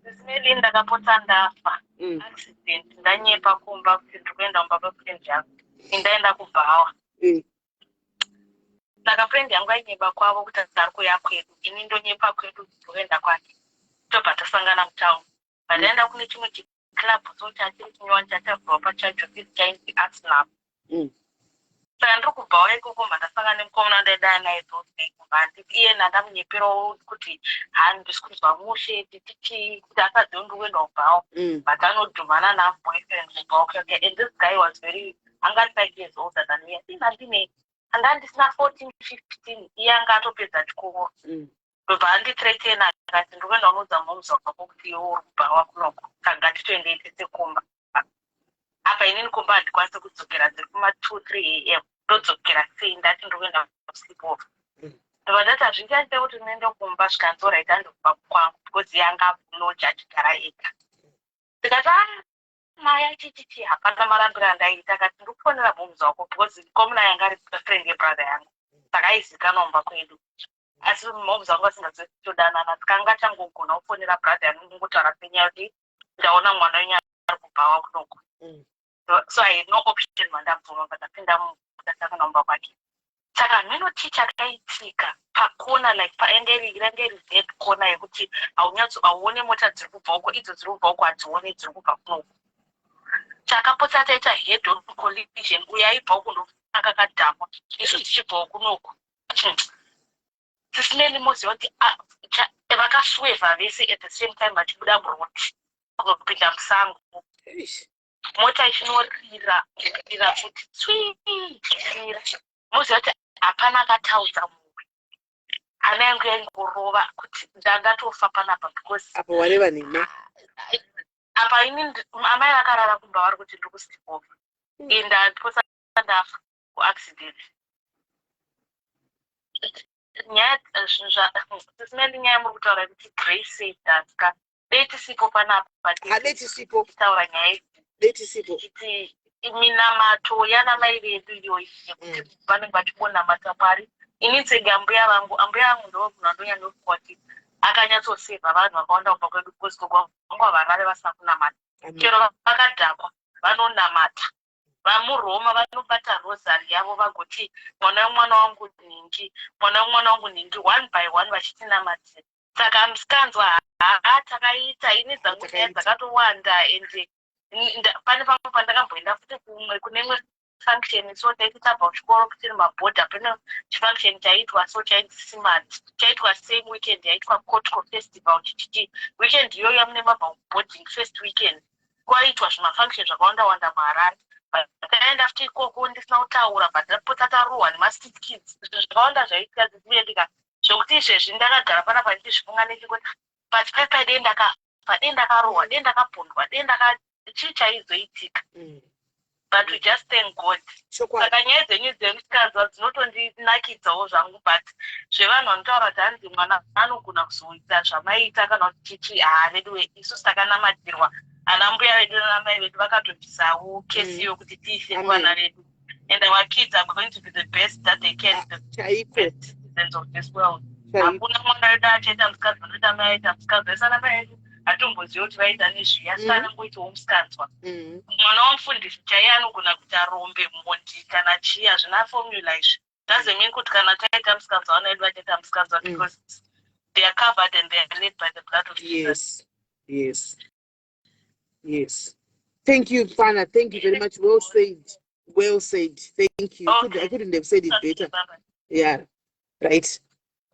Sisimeli, ndakapotsa ndafa. Accident. Ndanyepa kumba kuti ndiri kuenda kumba kwefriend yangu, indaenda kubhawa. Saka friend yangu ainyeba kwavo kuti ari kuuya kwedu, ini ndonyepa kwedu ndikuenda kwake, tobva tasangana mutauni. Bva kune chimwe chiclub so chachiri chinyowani chachavhurwa pachaJofisi, chainzi Arsenal. Saka ndiri kubvawo ikoko, mba ndasangana nemukomana wandaidana naye those days. Mba handiti iye ndandamunyeperawo kuti handisi kunzwa mushe, titichi kuti asazive ndiri kuenda kubhawa. But anodhumana naboyfriend kubhawa kwake, and this guy was very, anga ari 5 years older than me. I think andine anga ndisina 14, 15, iye anga atopedza chikoro. Ndobva andithreatena, akati, "Ndiri kuenda unoudza moms wako kuti iwe uri kubhawa kunoko, saka ngatitoendei tese kumba." Apa inini kumba handikwanisi kudzokera, dziri kuma2, 3 a.m., ndodzokera sei? Ndati ndiri kuenda sleep over. Ndobva ndati hazvingaite kuti ndiende kumba. Zvikanzi, "Alright, handikubva kwangu," because iye anga akuloja achigara ega. Ndikati, "Ah." Maya chichichi hapana marambiro andaiita. Akati, "Ndikufonera mhomzi wako," because mukomana yanga ari friend yebrother yangu, saka aizikanwa mumba kwedu, asi mhomzi wangu asingazitodanana. Saka anga achangogona kufonera brother yangu kungotaura penyaya kuti ndaona mwana wenyu ari kubhawa kunoko. So I had no option, mandabvuma. Pandapinda ndasangana mumba kwake, saka hameno chii chakaitika pakona, like paenge iri, range iri dead corner yekuti haunyatso hauone mota dziri kubva uko, idzo dziri kubva uko hadzione dziri kubva kunoku. Takapotsa taita head on collision. Uyo aibva uku ndotanga kadhakwa, isu tichibvawo kunoku. Sisimeni, moziva kuti vakaswevha vese at the same time vachibuda muroad kunopinda musango. Mota ichinorira rira futi tswii, ichimira. Moziva kuti hapana akataudza mumwe. Hana yangu yaingorova kuti ndangatofa panapa because Apo wareva nhema. Apa ini amai vakarara kumba vari kuti ndiri kusleepover. Ndapotsa ndafa kuaccident. Nyaya zvinhu nyaya muri kutaura kuti grace saved us ka, dei tisipo panapa. Hadei tisipo. Tichitaura nyaya idzi. Dei tisipo. Tichiti minamato yana mai vedu iyoyi yekuti vanenge vachibonamata Mwari. Ini tsega ambuya vangu, ambuya vangu ndo munhu andonyanyofunga kuti akanyatsosevha vanhu vakawanda kubva kwedu, because gogo vangu havarare vasina kunamata. Amen. Chero vakadhakwa vanonamata. Vamuroma vanobata rosary yavo vagoti, "Mwana wemwana wangu nhingi, mwana wemwana wangu nhingi," one by one vachitinamatira. Saka musikanzwa haa, takaita. Ini dzangu nyaya Takaita. dzakatowanda. Ende pane pamwe pandakamboenda futi kumwe kune imwe function. So taiti tabva kuchikoro tiri mabhodha, pane chifunction chaiitwa, so chainzi Simat, chaitwa same weekend yaitwa Cottco Festival. Chichichi weekend iyoyo mune mabva kuboarding, first weekend, kwaiitwa zvimafunction zvakawanda wanda muHarare. Takaenda futi ikoko ndisina kutaura, but tapotsa tarohwa nemastreet kids. Zvinhu zvakawanda zvaiitika dzichiendeka zvokuti izvezvi ndakagara panapa ndichizvifunga nechingoti, but paipai dei ndakafa, dei ndakarohwa, dei ndakapondwa, dei ndaka chii chaizoitika? But we just thank God. Saka nyaya dzenyu dzemusikanzwa dzinotondinakidzawo zvangu, but zvevanhu vanotaura kuti hanzi mwana anogona kuzoita zvamaita kana kuti chichi, haa veduwe, isusu takanamatirwa. Ana mbuya vedu nanamai vedu vakatobvisawo kesi yokuti tiise Amen. kuvana vedu, and our kids are going to be the best that they can, the best citizens of this world. Hakuna mwana wedu achaita musikanzwa nokuti amai aita musikanzwa. Isi ana mai edu hatombozivi kuti vaita nezviya, asi anongoitawo musikanzwa. Mwana wamufundisi chaiye anogona kuita rombe, mhondi kana chii. Hazvina formula izvi. Doesn't mean kuti kana taita musikanzwa vana vedu vachaita musikanzwa, because they are covered and they are led by the blood of Jesus. Yes. Thank you, Fana. Thank you very much. Well said. Well said. Thank you. Okay. I couldn't have said it better. Bye-bye. Yeah. Right.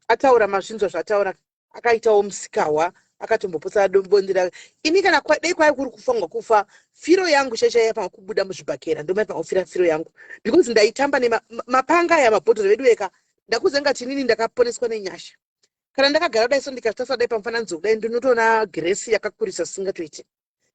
Ataura mazvinzwa zvataura. Akaitawo musikahwa, akatombopotsa bondera. Ini kana dei kwai kuri kufa kufa, firo yangu chaichaiya panga kubuda muzvibhakera, ndomai panga firo yangu, because ndaitamba nemapanga aya, mabhodhoro vedu eka. Ndakuziva ngati inini ndakaponeswa nenyasha. Kana ndakagara kudai so, ndikatarisa kudai pamufananidzo kudai, ndinotoona grace yakakurisa zvisingatoiti,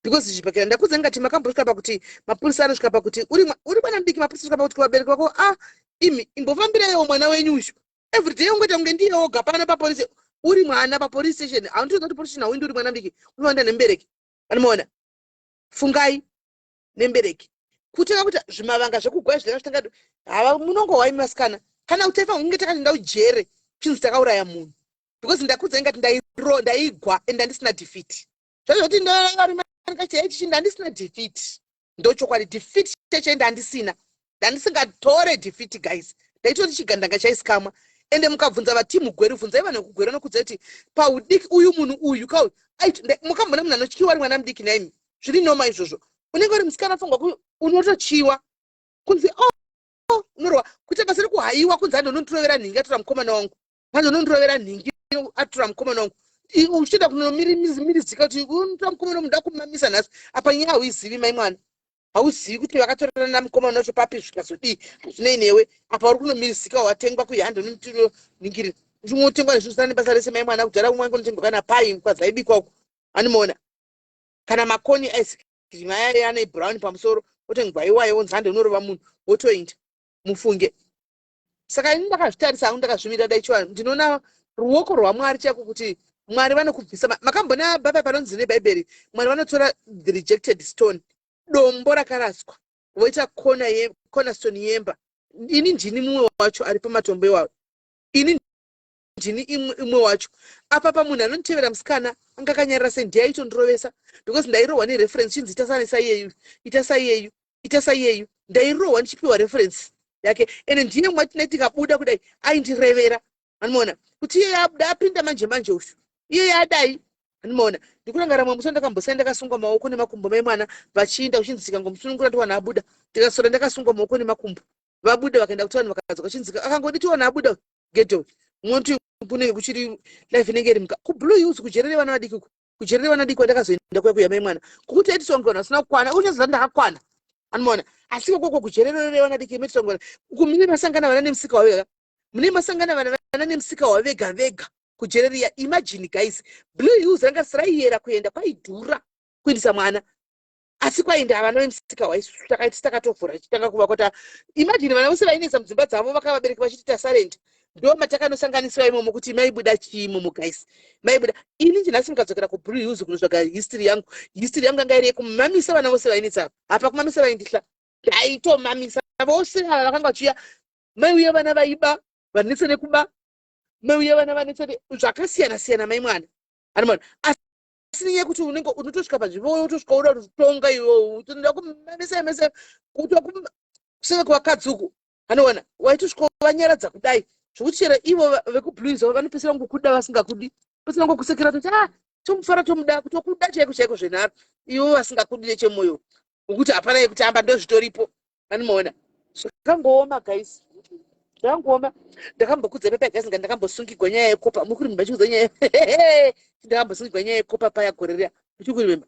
because zvibhakera ndakuziva ngati makambosvika pakuti mapurisa anosvika pakuti uri mwana mudiki, mapurisa asvika pakuti kuvabereki vako, "Ah, imi imbofambireiwo mwana wenyu uyu." Everyday ungoita kunge ndiye woga pano papolisi. Uri mwana papolice station, haunditoziva kuti police station hauindi uri mwana mudiki, unoenda nemubereki. Anomaona, fungai nemubereki kutanga kuti zvimavanga zvekugwaya zvinenge zvitanga hava munongohwa imi vasikana. Kana kuti taifanira kunge takati ujere chinzi takauraya munhu, because ndakudza ingati ndaigwa and handisina defeat. Zvazvoti ndaichichi ndandisina defeat, ndochokwadi. Defeat cheche ndandisina, ndandisingatore defeat, guys. Ndaitoti chigandanga chaisikamwa. Ende mukabvunza vatimu Gweru, bvunzai vanhu vekugweru, vanokudza kuti paudiki uyu munhu uyu kau mukambona munhu anotyiwa ari mwana mudiki naimi? Zviri noma izvozvo. Unenge uri musikana, fungwa unotochiwa kunzi, "Oh, oh," unorwa kuita basa rekuhaiwa, kunzi, "Handi unondirovera nhingi, atora mukomana wangu, handi unondirovera nhingi, atora mukomana wangu." Uchienda kunomirizika kuti unotora mukomana wangu, ndakumamisa nhasi. Apa nyaya hauizivi, mai mwana, hauzivi kuti vakatorana namukomana wacho papi, zvikazodii, hazvinei newe. Apa uri kunomirizika, watengwa kuhandi unoningirira, uchingotengwa nezvinhu zvisina nebasa rese. Mai mwana, kudhara umwe angonotengwa kana pai kwadzaibikwa uko, anomuona kana makoni ice cream aya ane brown pamusoro, otengwa iwayo, wonzi, "Hande unorova munhu," wotoenda. Mufunge. Saka ini ndakazvitarisa hangu, ndakazvimira dai chiwa, ndinoona ruoko rwaMwari chaiko, kuti Mwari vanokubvisa. Makambona baba panonzi nebhaibheri, Mwari vanotora the rejected stone. Dombo rakaraswa voita kona ye cornerstone yemba. Ini ndini mumwe wacho ari pamatombo iwayo. Ini ndini imwe wacho. Apa pamunhu anonditevera musikana anga akanyarara sei ndiye aitondirovesa because ndairohwa nereference chinzi ita sane saiyeyu ita saiyeyu ita saiyeyu ndairohwa ndichipiwa reference yake ende ndiye mwatinai tikabuda kudai aindirevera anomaona kuti iye abuda apinda manje manje uyu iye adai anomaona ndikurangara mwe musi ndakambosai ndakasungwa maoko nemakumbo mai mwana vachiinda kuchinzi tikangomusunungura ndiwana abuda tikasora ndakasungwa maoko nemakumbo vabuda vakaenda kuti vanhu vakadzoka chinzi akangodi tiwana abuda geto moti kunenge kuchiri life inenge iri muka kublue hills kujerere vana vadiki uku kujerere vana vadiki kwandakazoenda kuya kuya mai mwana kukuti aiti songe vanhu vasina kukwana uchaziva ndakakwana anomaona asi kokoko kujerere vana vadiki maiti songe uku mune masangana vana nemusika wavega mune masangana vana vana nemusika wavega vega kujereriya. Imagine guys, Blue Hills ranga siraiyera kuenda kwaidhura kuendesa mwana asi kwaenda vana vemusika waisu takaiti takatovhura tichitanga kuvakwa ta imagine vana vose vainetsa mudzimba dzavo vakavabereki vachiti tasarenda ndo matakanosanganiswa imomo kuti maibuda chii imomo guys maibuda ini njinhasi mukadzokera kuBlue Hills kunotsvaga history yangu, history yangu yanga iri yekumamisa vana vose vainetsa apa kumamisa vaindihla ndaitomamisa vose ava vakanga vachiuya maiuya vana vaiba vanetse nekuba maiuya vana vanetse zvakasiyana siyana mai mwana anomana asi nenyaya yekuti unenge unotosvika panzvimbo wotosvika woda kutonga iwe utoda kumamisa mese kutokuseka kuvakadzi uku anoona waitosvika vanyaradza kudai zvokuti chero ivo vekuBlues vanopesera ngokuda vasingakudi pesera ngokusekera toti ah tomufara tomuda kutokuda chaiko chaiko zvenharo ivo vasingakudi nechemoyo wekuti hapana yekutamba ndozvitoripo anomaona zvakangooma guys zvakangooma. Ndakambokudza pepa guys nga ndakambosungigwa nyaya yekopa mukurimba chikuudza nyaya ndakambosungigwa nyaya yekopa paya gore riya muchikurimba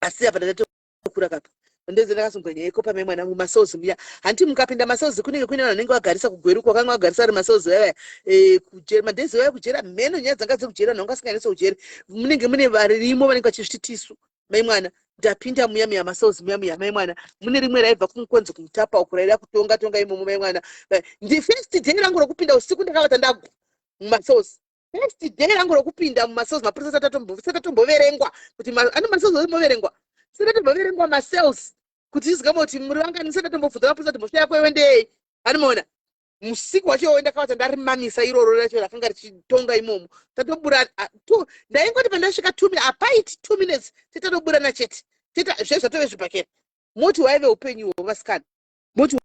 asi apa ndatokura kapa ndeze ndakasungwa nyaya yekopa mai mwana mumacells muya hanti mukapinda macells kunenge kune vanhu vanenge vagarisa kuGweru kwakanga vagarisa ari macells vaya kujera madhezi vaya kujera mheno nyaya dzanga dzekujera vanhu vanga vasinganetsa kujera munenge mune varimo vanenge vachizviti tisu mai mwana ndapinda muya muya macells muya muya mai mwana mune rimwe raibva kumukonzi kumutapa uku raida kutonga tonga imomo mai mwana ndi first day rangu rokupinda usiku ndakavata ndagwa mumacells first day rangu rokupinda mumacells mapurisa satatomboverengwa kuti ano macells atomboverengwa satatomboverengwa macells kuti tizikama kuti muri vangani satatombobvunza mapurisa kuti mhosva yako iwe ndeyei anomaona musiku wacho iwowo ndakavata ndarimamisa iroro racho rakanga richitonga imomo tatobura ndaingoti pandasvika 2 apaiti 2 minutes titatoburana chete tita zve zvatove zvibhakera moti waive upenyu ihwo vasikana moti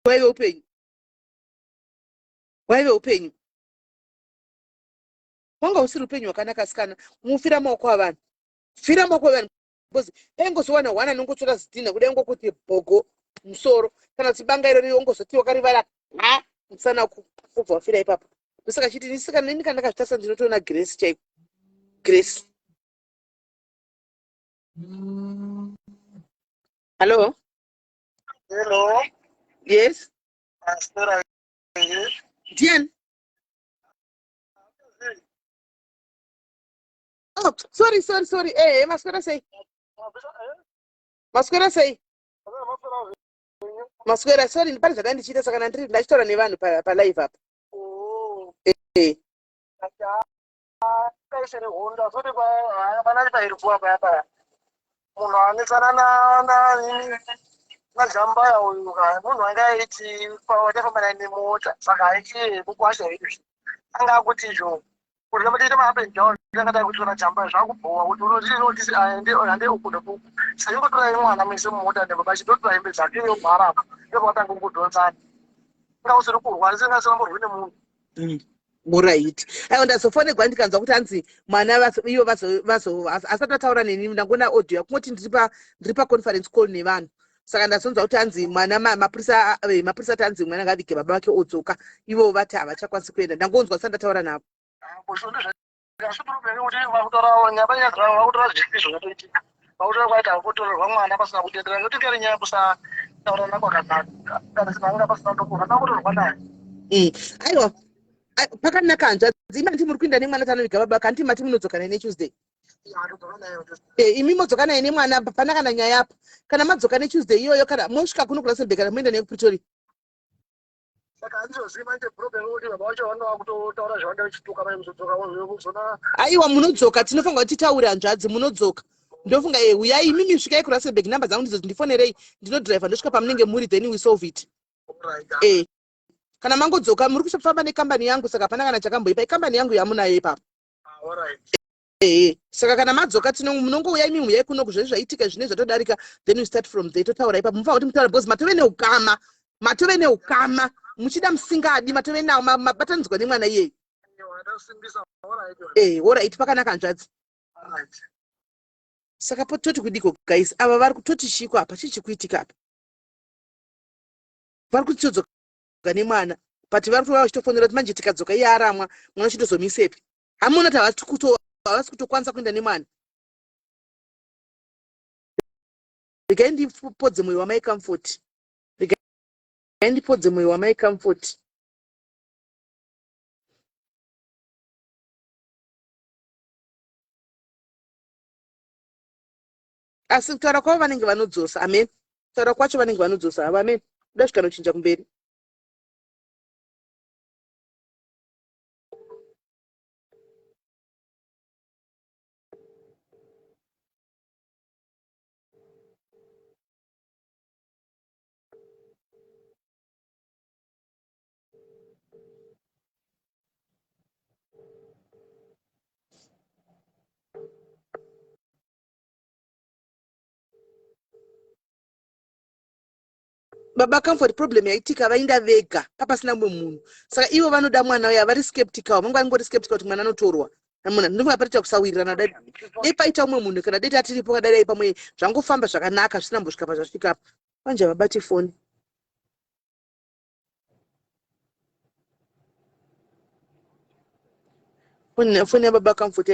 waive upenyu waive upenyu wanga usiri upenyu hwakanaka asikana mufira maoko avanhu fira maoko avanhu because paingozowana one anongotora zidhina kudai ngokuti bhogo musoro kana kuti banga irori ongozoti wakarivara ha musana kubva wafira ipapo ndosaka chiti nisika neni kana ndakazvitarisa ndinotoona grace chaiko grace. Hallo. Hello. Yes. Pastora. Ndiani? Oh, sorry, sorry, sorry. Eh, maswera sei? Maswera sei? Maswera, sorry, pane zvandanga ndichiita saka ndandiri ndachitaura nevanhu palive apa. Oh. Eh. Kaisere honda soti panani pairi kuwa paya paya. Munhu anetsana na najambaya uyu ka munhu anga aiti wachafamba naye nemota saka aiti kukwasha izvi anga akuti izvo kuti ramba tiite ma-up and down tanga takutora jambaya zvakubhowa kuti unoti hande uku nekuku saka ingotorai mwana muise mumota nebaba chitotora hembe dzake yobhara apa ndopakatanga kudhonzana inga usiri kurwa isingasingamborwi nemunhu. Alright, aiwa ndazofonegwa ndikanzwa kuti hanzi mwana ivo vazo asati ataura neni ndangona audio yakungoti ndiri paconference call nevanhu saka ndazonzwa kuti hanzi mwana mapurisa ati hanzi mwana ngavige baba vake odzoka ivo vati havachakwanisi kuenda ndangonzwa ndisati ndataura navo. Vakutora zvisizvo zvatoitika vakutora kwaita kutorerwa mwana pasina kutenderana nekuti ngari nyaya yekusataurana kwakanaka kana sinanga pasina kutokurwa kutorwa naye. Aiwa pakanaka hanzvadzi imi handi muri kuenda nemwana tanoviga baba kanti mati munodzoka naye neTuesday. Imi modzoka naye nemwana pana kana nyaya apo kana madzoka neTuesday iyoyo kana mosvika kuno kuRustenburg kana moenda naye kuPretoria. Saka handizozivi manje problem yekuti baba vacho vanova kutotaura zvavanga vachituka mai kuzodzoka kuzona. Aiwa munodzoka tinofanira kuti titaure hanzvadzi munodzoka. Ndofunga e uyai imimi, svikai kuRustenburg, namba dzangu ndidzo, ndifonerei, ndinodriver ndosvika pamunenge muri, then we solve it. Alright. E, kana mangodzoka muri kufamba nekambani yangu, saka hapana kana chakamboipa, ikambani yangu yamunayo ipapo. Alright. Ehe, saka kana madzoka tino munongouya imi, uyai kunoku, zvezvi zvaitika zvine zvatodarika, then we start from there, totaura ipapo. Mufanira kuti mutaura because matove neukama, matove neukama, muchida musingadi, matove nawo, mabatanidzwa nemwana iyeyu. Watasimbisa. Alright. E, alright, pakanaka, hanzvadzi. Alright. Saka toti kudiko guys? Ava vari kutoti chiko apa? Chii chikuitika apa? Vari kuti todzoka nemwana, but vari kutova vachitofonera kuti manje tikadzoka iye aramwa, mwana chitozomisepi? Hamuna kuti havasi kutokwanisa kuenda nemwana. Regai ndipodze mwoyo wamai Comfort, regai ndipodze mwoyo wamai Comfort. Asi kutaura kwavo vanenge vanodzosa, amen. Kutaura kwacho vanenge vanodzosa havo, amen. Kuda zvikanochinja kumberi. Baba Comfort, problem yaitika, vainda vega papasina mumwe munhu, saka ivo vanoda mwana uya, vari skeptical, vanga vangori skeptical kuti mwana anotorwa namuna. Ndinofunga paita kusawirirana. Dai paita umwe munhu, kana dai tatiripo, kadai pamwe zvangofamba zvakanaka, zvisina mbosvika pazvasvika apa. Manje havabati foni. Foni yababa Comfort.